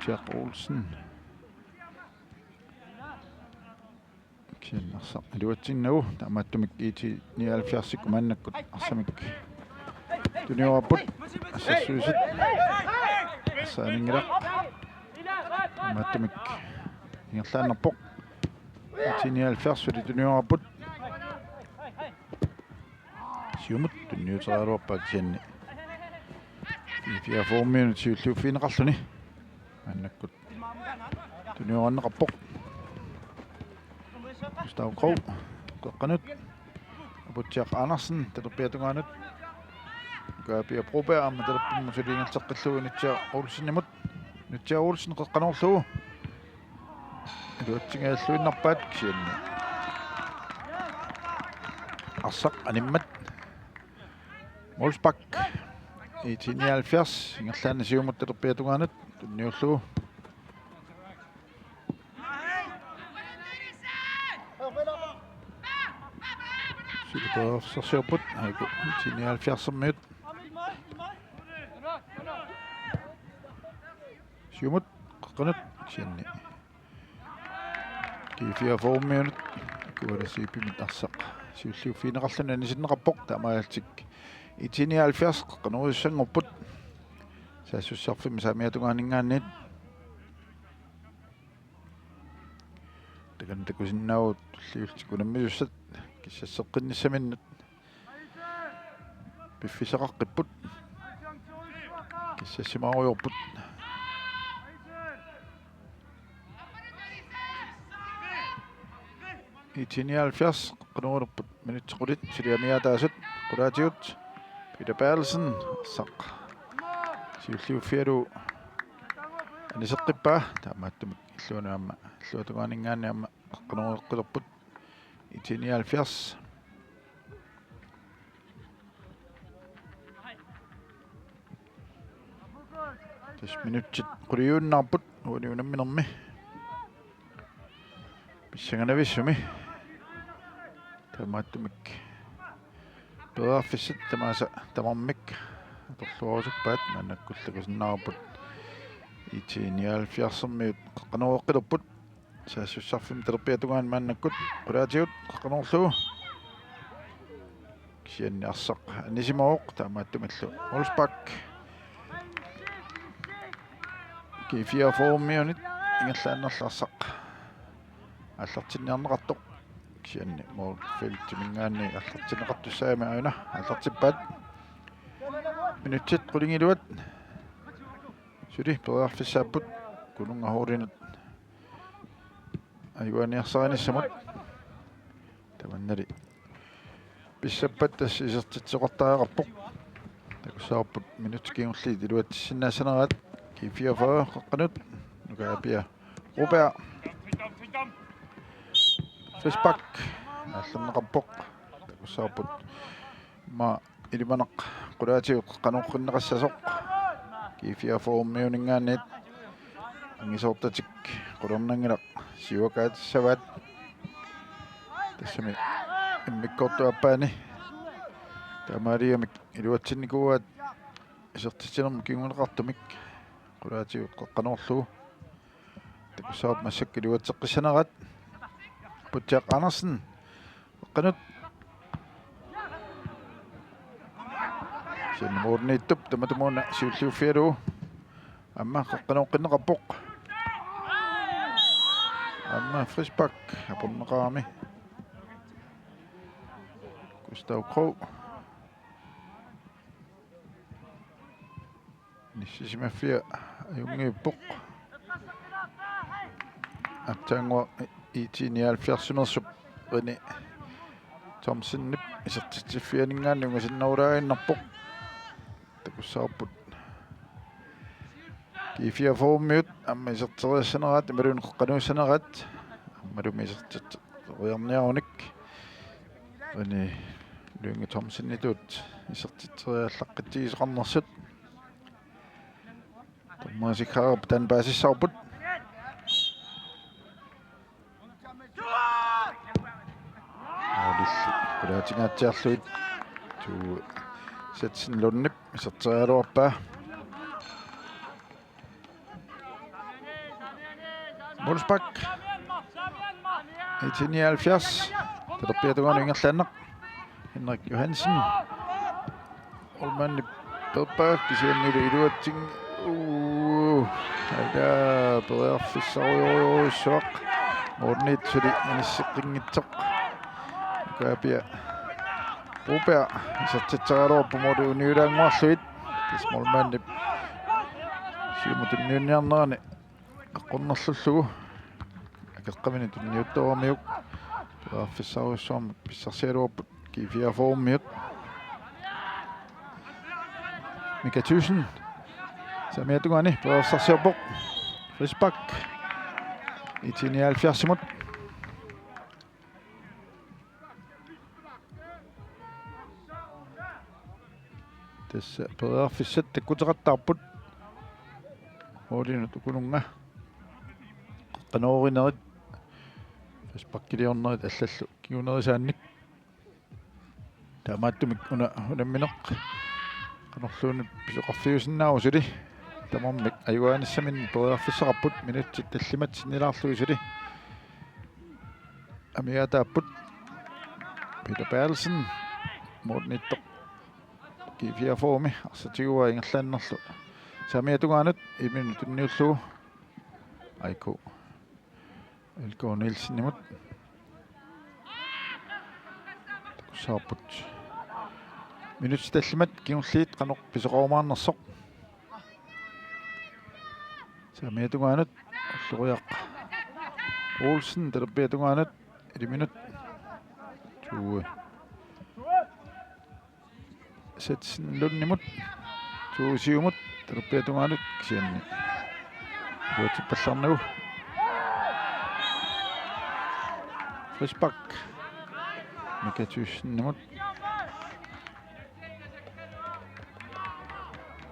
Jack Olsen. Kisianni arsaq iluatsinnagu, taamaattumik I T nioghalvfjerdsikkut maannakkut arsamik tuniorarput. Assersuisut. Assaaningilaq. Taamaattumik ingerlaannarpoq. I T nioghalvfjerds suli tuniorarput. Siumut tunniuteriaraluarpaat kisianni. G fireogfyrremiunit siulliuffigineqarluni. Maannakkut tuniorarneqarpoq. Gustav Krog, qeqqanut. Aputsiaq Andersen, talerpiata tungaanut. Kaapia Broberg, aamma talerpimmut suli ingerlateqqillugu Inutsiaq Olsenimut. Inutsiaq Olsen qeqqanoorlugu. Iluatsinngilluinnarpaat kisianni. Arsaq animmat. Molsbak. I T nioghalvfjerds. Ingerlaannaq siumut talerpiata tungaanut. Tunniullugu. Suli periarfissarsiorput. Aajuku I T nioghalvfjerdsimiut. Siumut. Qeqqanut. Kisianni. G fireogfyrremiunit Kuala Siipimit arsaq siulliuffigineqarluni anisinneqarpoq, taamaalillutik I T nioghalvfjerds qeqqanoorujussuanngorput. Saassussarfimmi saamiata tungaaninngaanniit. Takanna takusinnaavugut tulliullutik unammisussat kissasseqqinnissaminnut. Piffissaqaqqipput. Kissassimaarujoorput. I T nioghalvfjerds, qeqqanoorulerput minutsit qulit, suli amiaataasut, qulaatigut, Peter Berthelsen, arsaq. Siulliuffigalugu aniseqqippaa, taamaattumik illuanut aamma, illuatungaaninngaanniit aamma, qeqqanooreqqilerput, I T nioghalvfjerds. Tassa minutsit quliuinnarput uani unamminermi. Pissanganavissumi. Taamaattumik. Periarfissat tamaasa tamarmik. Atorluarusuppaat maannakkullu takusinnaavarput. I T nioghalvfjerdsimiut qeqqanooreqqilerput. Saassussarfimmi talerpiata tungaani maannakkut qulaatigut qeqqanoorlugu. Kisianni arsaq anisimavoq taamaattumillu. Olsbak. G fireogfyrremiunit ingerlaannarlu arsaq aallartinniarneqartoq. Kisianni Moorfeldtiminngaanniit aallartinneqartussaagami aajuna aallartippaat. Minutsit qulingiluat. Suli periarfissaapput Konunnga Holdinut ajugaaniarsarinissamut. Tamannali pissappat tassa isertitsisoqartariaqarpoq. Takussavarput minutsit kingulliit iluatsissinnaassaneraat. G fireogfyrre qeqqanut. Nuka Apia Broberg. Frisbak. Aallarneqarpoq. Takussavarput. Ma Ilimanaq qulaatigut qeqqanooqqinneqassasoq. G fireogfyrremiuninngaanniit angisoortatik qularnanngilaq siuakaatissavaat. Tassami immikkoortup aappaani taamaaliortumik iluatsinnikuuaat isertitsinermut kinguneqartumik qulaatigut qeqqanoorlugu. Takussavarput massakkut iluatseqqissaneraat. Aputsiaq Andersen. Qeqqanut. Kisianni moorniittup tamatumuuna siulliuffigalugu. Aamma qeqqanooqqinneqarpoq. Aamma frisbak aporneqarami. Gustav Krog. Sisimaffia ajunngippoq. Aatsaannguaq IT-nioghalvfjerdsimeersup René Thomsenip isertitsiffianinngaanniit ungasinnerulaaginnarpoq. Takussavarput G fireogfyrremiut aamma iserteriassaneraat imaluunniit qeqqanuussaneraat aammalumi isertitseriarniarunik. René Lynge Thomsenitut isertitseriallaqqitsigisoqarnersut. Dommerit sikkerarput taanna paasissavarput. Målilli qulaatingaatsiarlugit Tue Setsen Lundip iserteriaraluarpaa. Målspark. IT-nioghalvfjerds. Talerpiata tungaanut ingerlaannaq. Henrik Johansen. Målmandip peerpaa kisianni iluatsin-, uu, ala periarfissarujorujussuaq. Målimiit suli inisseqqinngitsoq. Kaapia. Broberg isertitseriaraluarpoq måli uniulaannguarlugit. Tassa målmandip siumut tunniunniarnerani aqqornerlullugu. Akeqqamini tunniuttooramiuk. Periarfissarujussuarmik pissarsigaluarput G fireogfyrremiut. Mika Thyssen. Saamiata tungaani periarfissarsiorpoq. Frispark. IT-nioghalvfjerdsimut. Tassa periarfissat takkuteqattaarput. Målinut ukununnga. Qeqqanoorinerit. Frisparkiliornerit allallu kingunerisaannik. Taamaattumik una unammineq qanorluunniit pisoqarfiusinnaavoq suli. Tamarmik ajugaanissaminnut periarfissaqarput minutsit tallimat sinnilaarlugit suli. Amigaataapput Peter Berthelsen. Målimiittoq G fireogfyrremi arsaq tiguaa ingerlaannarlu. Saamiata tungaanut iminut tunniullugu. Aiko L K Nielsenimut. Takussavarput minutsit tallimat kingulliit qanoq pisoqarumaarnersoq. Saamiata tungaanut Ulloriaq Olsen, talerpiata tungaanut iliminut. Tue Setsen Lundimut. Tue siumut, talerpiata tungaanut kisianni iluatsippallarnagu. Frispark. Mika Thyssenimut.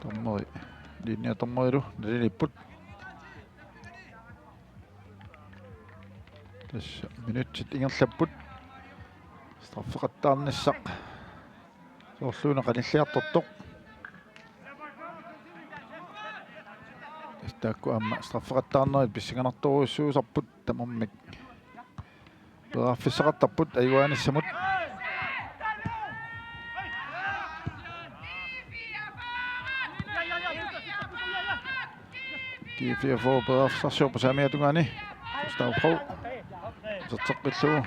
Dommeri, linjedommerilu naliliipput. Tassa minutsit ingerlapput. Straffeqattaarnissaq soorluuna qanilliartortoq. Tassa taakku aamma straffeqattaarnerit pissanganartorujussuusarput tamarmik. Periarfissaqartarput ajugaanissamut. G fireogfyrre periarfissarsiorpoq saamiata tungaani. Gustav Krog. Iserteqqillugu.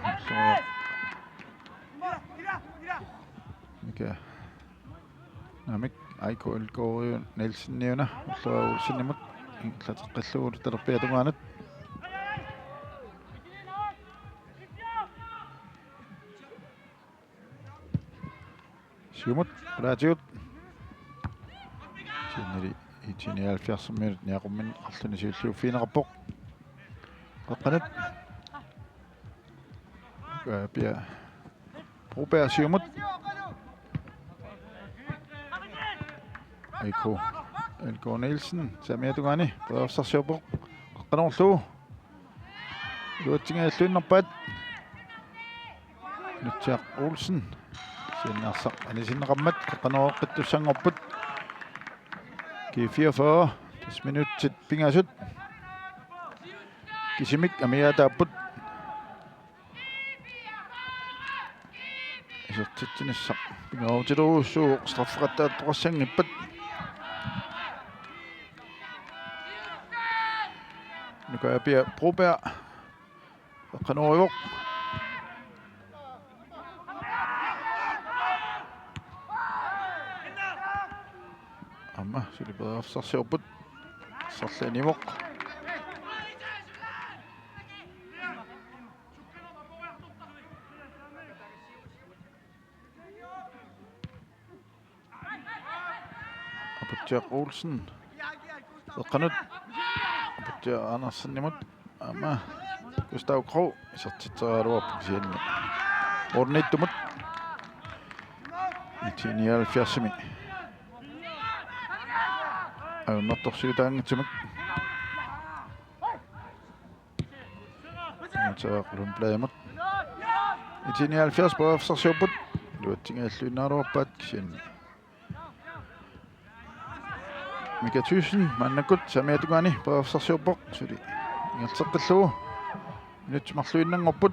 Mika. Naamik, Aiko L K Nielseniuna, Ulloriaq Olsenimut, ingerlateqqillugu talerpiata tungaanut. Siumut, qulaatigut. Sinneri IT-nioghalvfjerdsimiut niaqummin arluni siulliuffigineqarpoq. Qeqqanut. Kaapia Broberg siumut. Aiko L K Nielsen, saamiata tungaani, periarfissarsiorpoq. Qeqqanoorlugu. Iluatsinngilluinnarpaat. Nutsiaq Olsen. Siannarsaq anisinneqarmat, qeqqanooreqqittussanngorput. G fireogfyrre, tassa minutsit pingasut. Kisimik amigaataapput. Isertitsinissaq pingaarutilerujussuuvoq straffeqattaartoqassanngippat. Nukaapia Broberg. Qanoorivoq. Suli periarfissarsiorput. Arsarli anivoq. Aputsiaq Olsen. Eqqanut. Aputsiaq Andersenimut. Aamma Gustav Krog isertitseriaraluarpoq kisianni målimiittumut. IT-nioghalvfjerdsimi ajornartorsiutaanngitsumik. Aputsiaq Lundbladimut. IT-nioghalvfjerds periarfissarsiorput. Iluatsinngilluinnaruarpaat kisianni Mika Thyssen maannakkut saamiata tungaani periarfissarsiorpoq, suli ingerlateqqillugu. Minutsit marluinnanngorput.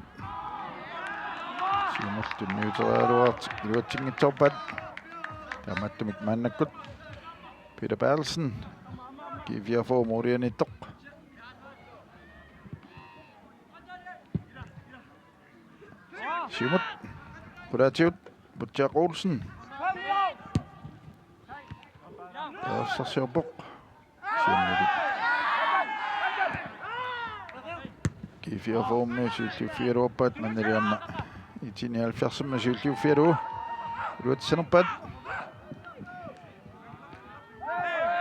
Siumut tunniuteriaraluartut iluatsinngitsoorpaat. Taamaattumik maannakkut Peter Berthelsen, G fireogfyrre, målianiittoq. Siumut. Qulaatigut Aputsiaq Olsen. Periarfissarsiorpoq. Siumut. G fireogfyrremi siulliuffigaluarpaat, maannali aamma IT-nioghalvfjerdsimi siulliuffigalugu. Iluatsinerpaat.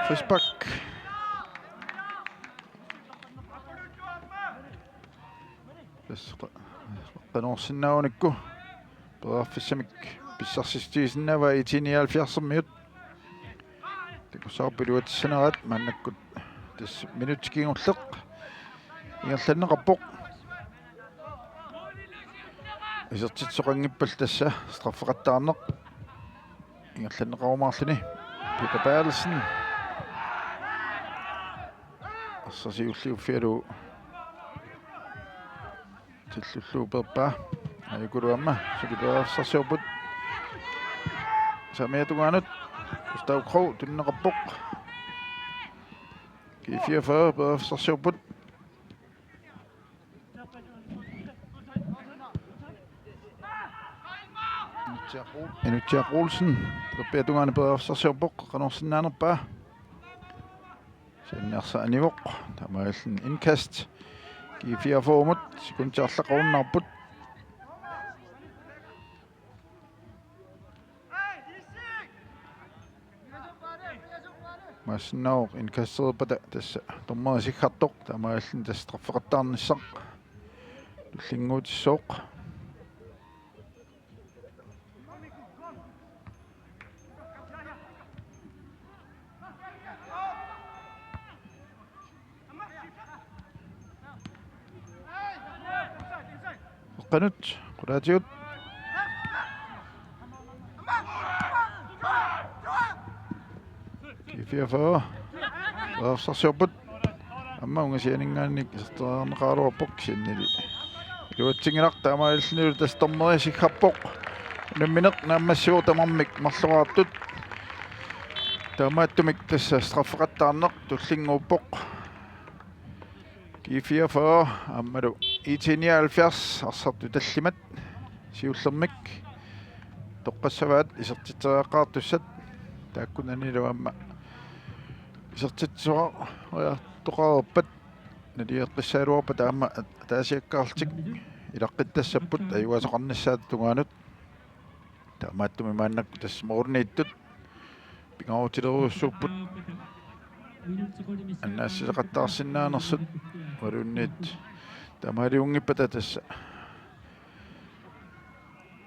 Frispark. Tassa qa-, qanoq orsinnaagunikku periarfissamik pissarsissutigisinnaavaat IT-nioghalvfjerdsimiut. Takussavarput iluatsissaneraat, maannakkut tassa minutsi kingulleq ingerlanneqarpoq. Isertitsisoqanngippallu tassa straffeqattaarneq ingerlanneqarumaarluni. Peter Berthelsen. Arsaq siulliuffigalugu tillullugu peerpaa. Ajukulu aamma suli periarfissarsiorput. Saamiata tungaanut Gustav Krog tunineqarpoq. G fireogfyrre periarfissarsiorput. Inutsiaq Olsen, Peerpiata tungaani periarfissarsiorpoq, qanoq orsinnaanerpaa. Kisianni arsaq anivoq, taamaalilluni indkast. G fireogfyrremut sekundit arlaqarunnaarput. Imaassinnaavoq indkastereerpata tassa dommeri isikkoqartoq, taamaalilluni tassa straffeqattaarnissaq tullinnguutissooq. Qanut, qulaatigut. G fireogfyrre. Periarfissarsiorput. Aamma ungasianinngaanniit iserteriarneqaraluarpoq kisiannili. Iluatsinngilaq, taamaalillunilu tassa dommeri isikkoqarpoq. Unammineq naammassivoq tamarmik marloraartut. Taamaattumik tassa straffeqattaarneq tullinnguuppoq. G fireogfyrre aammalu IT nioghalvfjerds arsartut tallimat siullermik toqqassavaat isertitseriaqqaartussat, taakkunanilu aamma isertitsisoqartoqareerpat naliaqqissagaluarpata aamma ataasiakkaarlutik ilaqqittassapput ajugasoqarnissaata tungaanut. Taamaattumik maannakkut tassa målimiittut pingaarutilerujussuupput annaassisoqattaarsinnaanersut, ualuunniit taamaaliunngippata tassa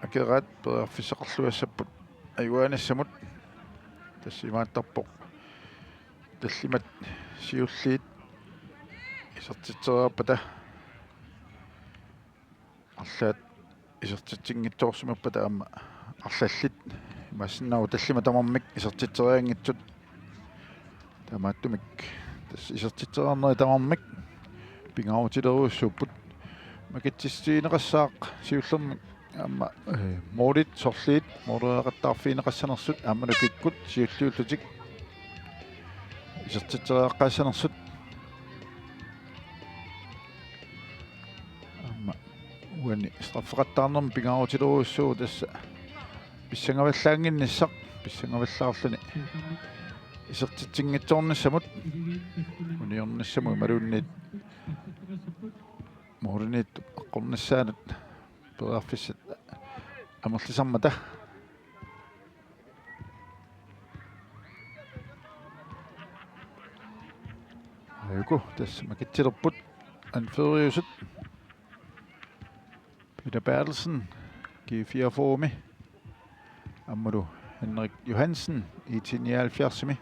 akeraat periarfissaqarluassapput ajugaanissamut. Tassa imaattarpoq tallimat siulliit isertitseriarpata arlaat isertitsinngitsoorsimappata aamma arlallit, imaassinnaavoq tallimat tamarmik isertitserianngitsut. Taamaattumik tassa isertitseriarnerit tamarmik pingaarutilerujussuupput. Makitsissutigineqassaaq siullermik aamma, eh, målit sorliit måleriaqattaarfigineqassanersut aammalu kikkut siulliullutik isertitseriaqqaassanersut. Aamma uani straffeqattaarnermi pingaarutilerujussuuvoq tassa pissangavallaannginnissaq, pissangavallaarluni. isertitsinngitsoornissamut, uniornissamut imaluunniit mooriniit aqqornissaanut periarfissat amerlisarmata. Ajuku tassa makitsilerput anføreriusut. Peter Berthelsen, G fireogfyrre-mi. Aammalu Henrik Johansen, I T nioghalvfjerds-imi.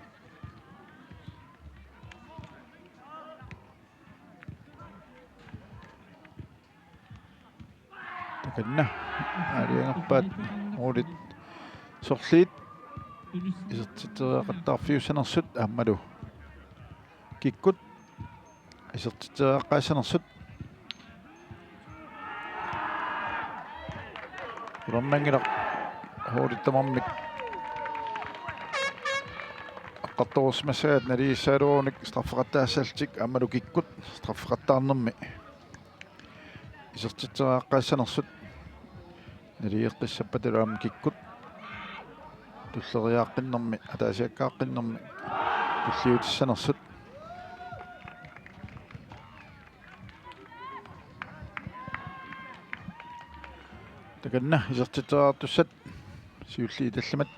Takanna aalajangerpaat målit sorliit isertitseriaqattaarfiussanersut aammalu kikkut isertitseriaqqaassanersut. Qularnanngilaq, holdit tamarmik eqqartoreersimassaat naligiissagaluarunik straffeqattaassallutik aammalu kikkut straffeqattaarnermi isertitseriaqqaassanersut. Naligeqqissappata aamma kikkut tulleriaaqqinnermi, ataasiakkaaqqinnermi tulliutissanersut. Takanna isertitseriartussat siulliit tallimat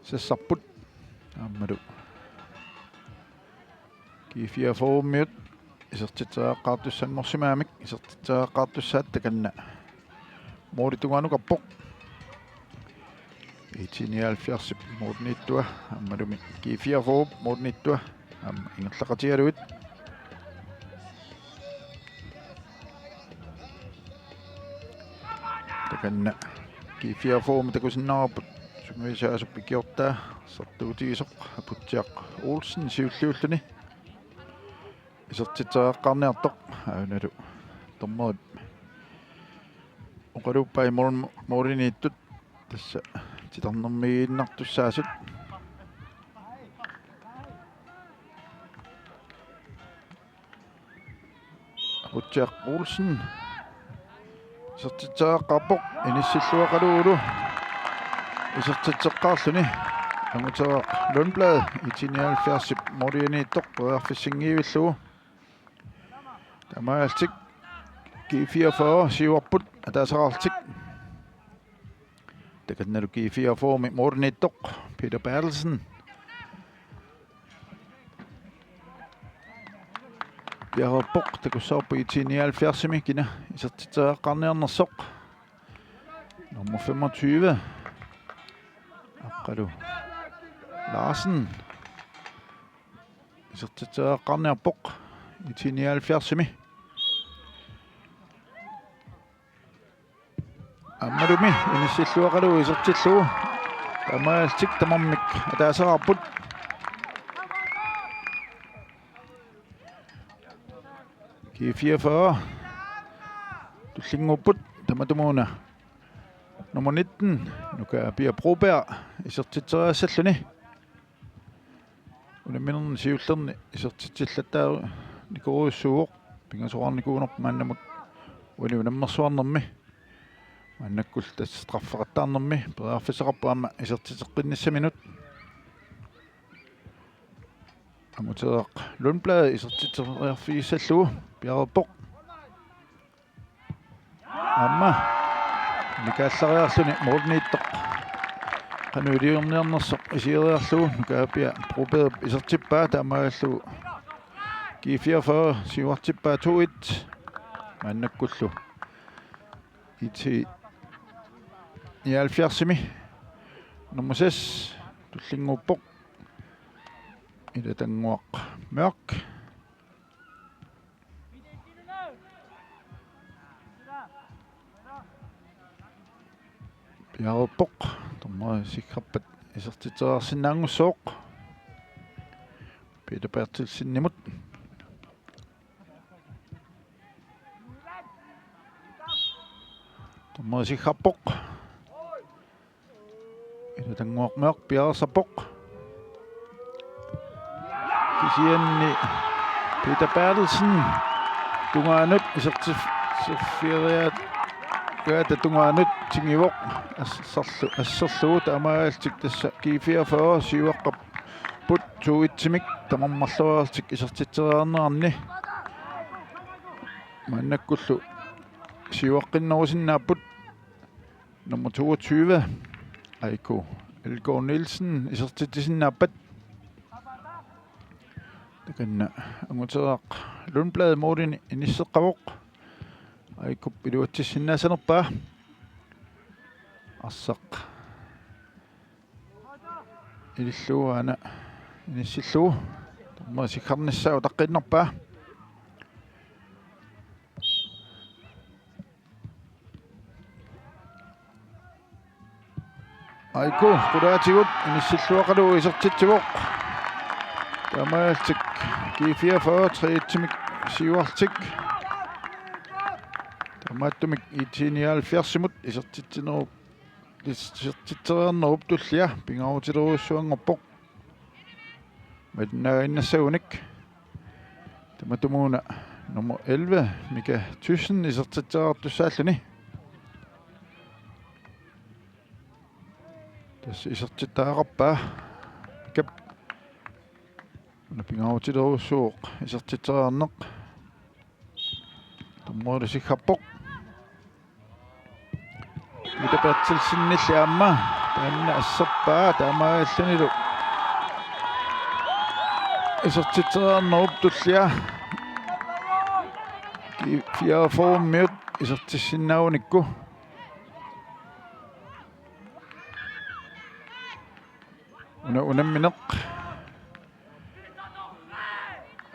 sassarput aammalu G fireogfyrre-miut isertitseriaqqaartussanngorsimagamik, isertitseriaqqaartussaat takanna måli tungaanukarpoq. I T nioghalvfjerds-ip målimiittua aammalumi G fireogfyrre-p målimiittua aamma ingerlaqatigalugit. Takanna G fireogfyrre-mi takusinnaavarput sungiusaasup ikiortaa arsartuutigisoq Aputsiaq Olsen siulliulluni. Isertitseriaqqaarniartoq, aanalu dommerip oqaluuppaa mål-, målimiittut tassa titarnermiiginnartussaasut. Aputsiaq Olsen isertitseriaqqaarpoq, inissilluaqalugulu isertitseqqaarluni. Anguteraq Lundblad, I T nioghalvfjerds-ip målimiittoq, periarfissinngivillugu. Taamaalillutik G fireogfyrre siuarput ataasiarlutik. Takannalu G fireogfyrre-mi målimiittoq Peter Berthelsen. Piareerpoq, takussavarput I T nioghalvfjerds-imi kina isertitseriaqqaarniarnersoq. Nummer femogtyve, Aqqalu Larsen, isertitseriaqqaarniarpoq I T nioghalvfjerds-imi. Aammalumi inissilluaqalugu isertillugu. Taamaalillutik tamarmik ataasiarput. G fireogfyrre tullinnguupput, tamatumuuna nummer nitten, Nukaapia Broberg, isertitseriassalluni. Unamminerni siullerni isertitsillattaarnikorujussuuvoq, pingasoqarnikuunerput maannamut uani unammersuarnermi. Maannakkullu tassa straffeqattaarnermi periarfissaqarpoq aamma isertitseqqinnissaminut. Anguteraq Lundblad isertitseriarfigissallugu, piareerpoq. Aamma nikaallariarluni målimiittoq qanoq iliorniarnersoq isigeriarlugu, Nukaapia Broberg isertippaa, taamaalillugu G fireogfyrre siuartippaa to et. Maannakkullu I T nioghalvfjerds-imi nummer seks tullinnguuppoq, Ilatannguaq Mørch. Piareerpoq, dommeri sikkerpat isertitseriarsinnaanngussooq Peter Berthelsenimut. Dommeri sikkerpoq. Ilatannguaq Mørch piareersarpoq. Kisianni Peter Berthelsen tungaanut isertitseriaat Gaata tungaanut tingivoq asserlu-, asserlugu taamaalillutik tassa G fireogfyrre siuaqqapput to et-imik tamarmik marloriarlutik isertitseriarneranni. Maannakkullu siuaqqinnerusinnaapput nummer toogtyve, Aiko Elgaard Nielsen, isertitsisinnaappat. Takanna Anguteraq Lundblad målini inisseqqavoq. Aikup iluatsissinnaassanerpaa. Arsaq ilillugu aana inissillugu. Tamarmi siggarnissaa utaqqiinnarpaa. Aiko qulaatigut inissilluaqalugu isertitsivoq. Taamaalillutik G fireogfyrre tre et-imik siuarlutik. Taamaattumik I T nioghalvfjerds-imut isertitsinerup, isertitseriarnerup tullia pingaarutilerujussuanngorpoq. Malinnaaginnassagunik. Tamatumuuna nummer elleve, Mika Thyssen, isertitseriartussaalluni. Tassa isertittariaqarpaa. Mikap una pingaarutilerujussuuvoq isertitseriarneq. Tamarmilu siggarpoq. Peter Berthelsenilli aamma taanna asserpaa, taamaalillunilu isertitseriarnerup tullia G fireogfyrre-miut isertissinnaagunikku. Una unammineq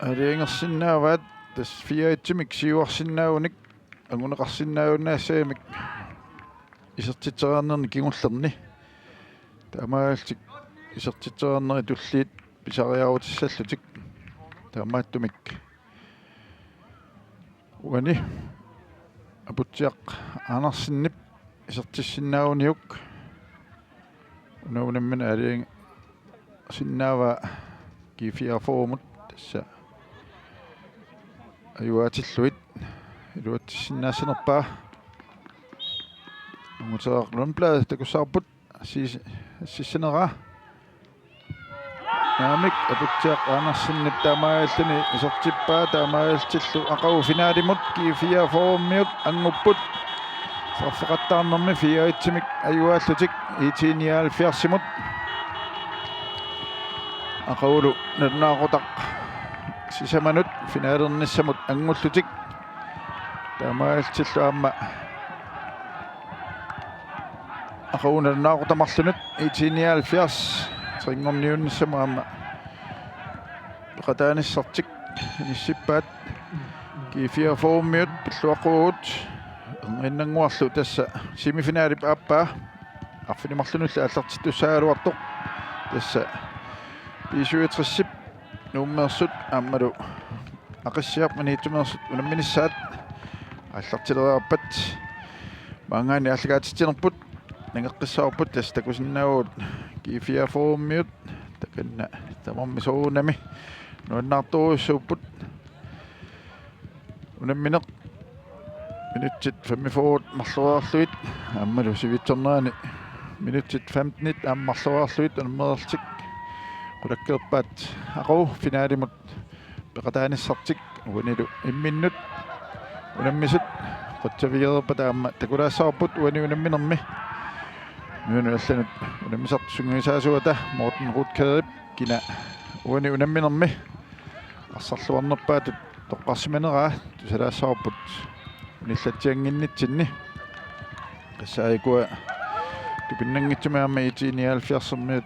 aalajangersinnaavaat, tassa fire et-imik siuarsinnaagunik anguneqarsinnaagunnaassagamik isertitseriarnerni kingullerni. Taamaalillutik isertitseriarnerit tulliit pisariaarutissallutik. Taamaattumik uani Aputsiaq Andersenip isertissinnaaguniuk una unammineq aalajangersinnaavaa G fireogfyrre-mut, tassa ajugaatillugit iluatsissinnaassanerpaa. Anguteraq Lundblad takussavarput. Assis-, assissinera. Naamik, Aputsiaq Andersenip taamaalilluni isertippaa, taamaalillutillu aqagu finalimut G fireogfyrre-miut angupput. Straffeqattaarnermi fire et-imik ajugaallutik I T nioghalvfjerds-imut. Aqagulu nalunaaqutaq sisamanut finalernissamut angullutik. Taamaalillutillu aamma aqagu nalunaaqutaq marlunut I T nioghalvfjerds trinngorniunnissamut aamma peqataanissartik inissippaat. G fireogfyrre-miut pilluaqquagut, erniinnannguarlu tassa semifinalip aappaa arfineq-marlunullu aallartittussaagaluartoq. Tassa B syvogtres-ip Nuummeersut aammalu Aqissiaq Maniitsumeersut unamminissaat aallartileriarpat maanngaanniit aallakaatitsinerput nangeqqissavarput. Tassa takusinnaavugut G fireogfyrre-miut, takanna tamarmi soorunami nuannaartorujussuupput. Unammineq minutsit femogfyrre marloriarlugit aammalu sivitsornerani minutsit femtenit aamma marloriarlugit unammereerlutik qulakkeerpaat aqagu finalimut peqataanissartik. Uanilu imminnut unammisut qutsavigereerpata aamma takulaassavarput uani unamminermi. Uani allanut unammisartut sungiusaasuata Morten Rutkaderip kina uani unamminermi arsarluarnerpaatut toqqarsimaneraa tusalaassavarput unillatsiannginnitsinni. Tassa aajuku tupinnanngitsumik aamma I T nioghalvfjerds-ermiut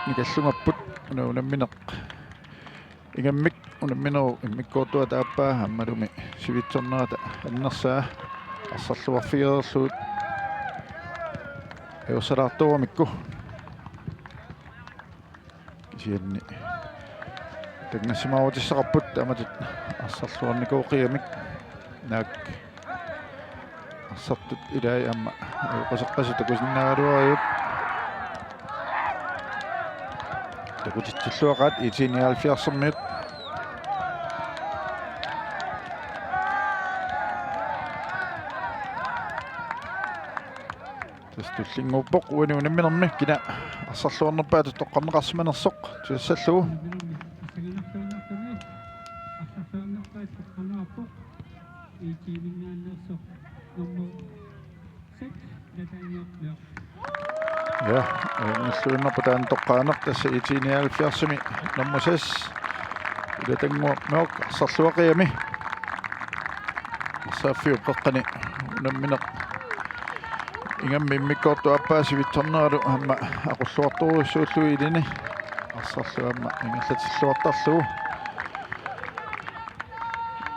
nikallungaarput, una unammineq ingammik unamminerup immikkoortuata aappaa aammalumi sivitsornerata annersaa arsarluarfigereerlugu ajorsalaartoramikku. Kisianni tanngassimaarutissaqarput taamatut arsarluarnikooqigamik. Naak arsartut ilaat aamma ajoquseqqasut takusinnaagaluarput. Takutitsilluaqaat I T nioghalvfjerds-ermiut. Tassa tullinnguuppoq uani unamminermi kina arsarluarnerpaatut toqqarneqarsimanersoq tusassallugu. Ja, ajunngilluinnarpoq taanna toqqaaneq, tassa I T nioghalvfjerdsimi nummer seks, Ulatannguaq Mørch, arsarluaqiami. Arsaaffiup qeqqani unammineq ingammik immikkoortup aappaa sivitsorneralu aamma aqulluartorujussuullugu ilini arsarlu aamma ingerlatilluartarlugu.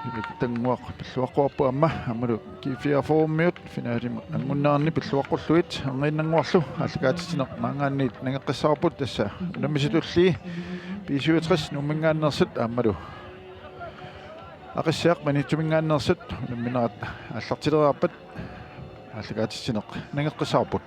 Ulatannguaq pilluaqquarpoq aamma, aammalu G fireogfyrremiut finalimut anngunneranni pilluaqqullugit. Erniinnannguarlu aallakaatitsineq maanngaanniit nangeqqissavarput, tassa unammisitullii B syvogtres Nuummingaanneersut aammalu Aqissiaq Maniitsumingaanneersut unamminerat aallartileriarpat aallakaatitsineq nangeqqissavarput.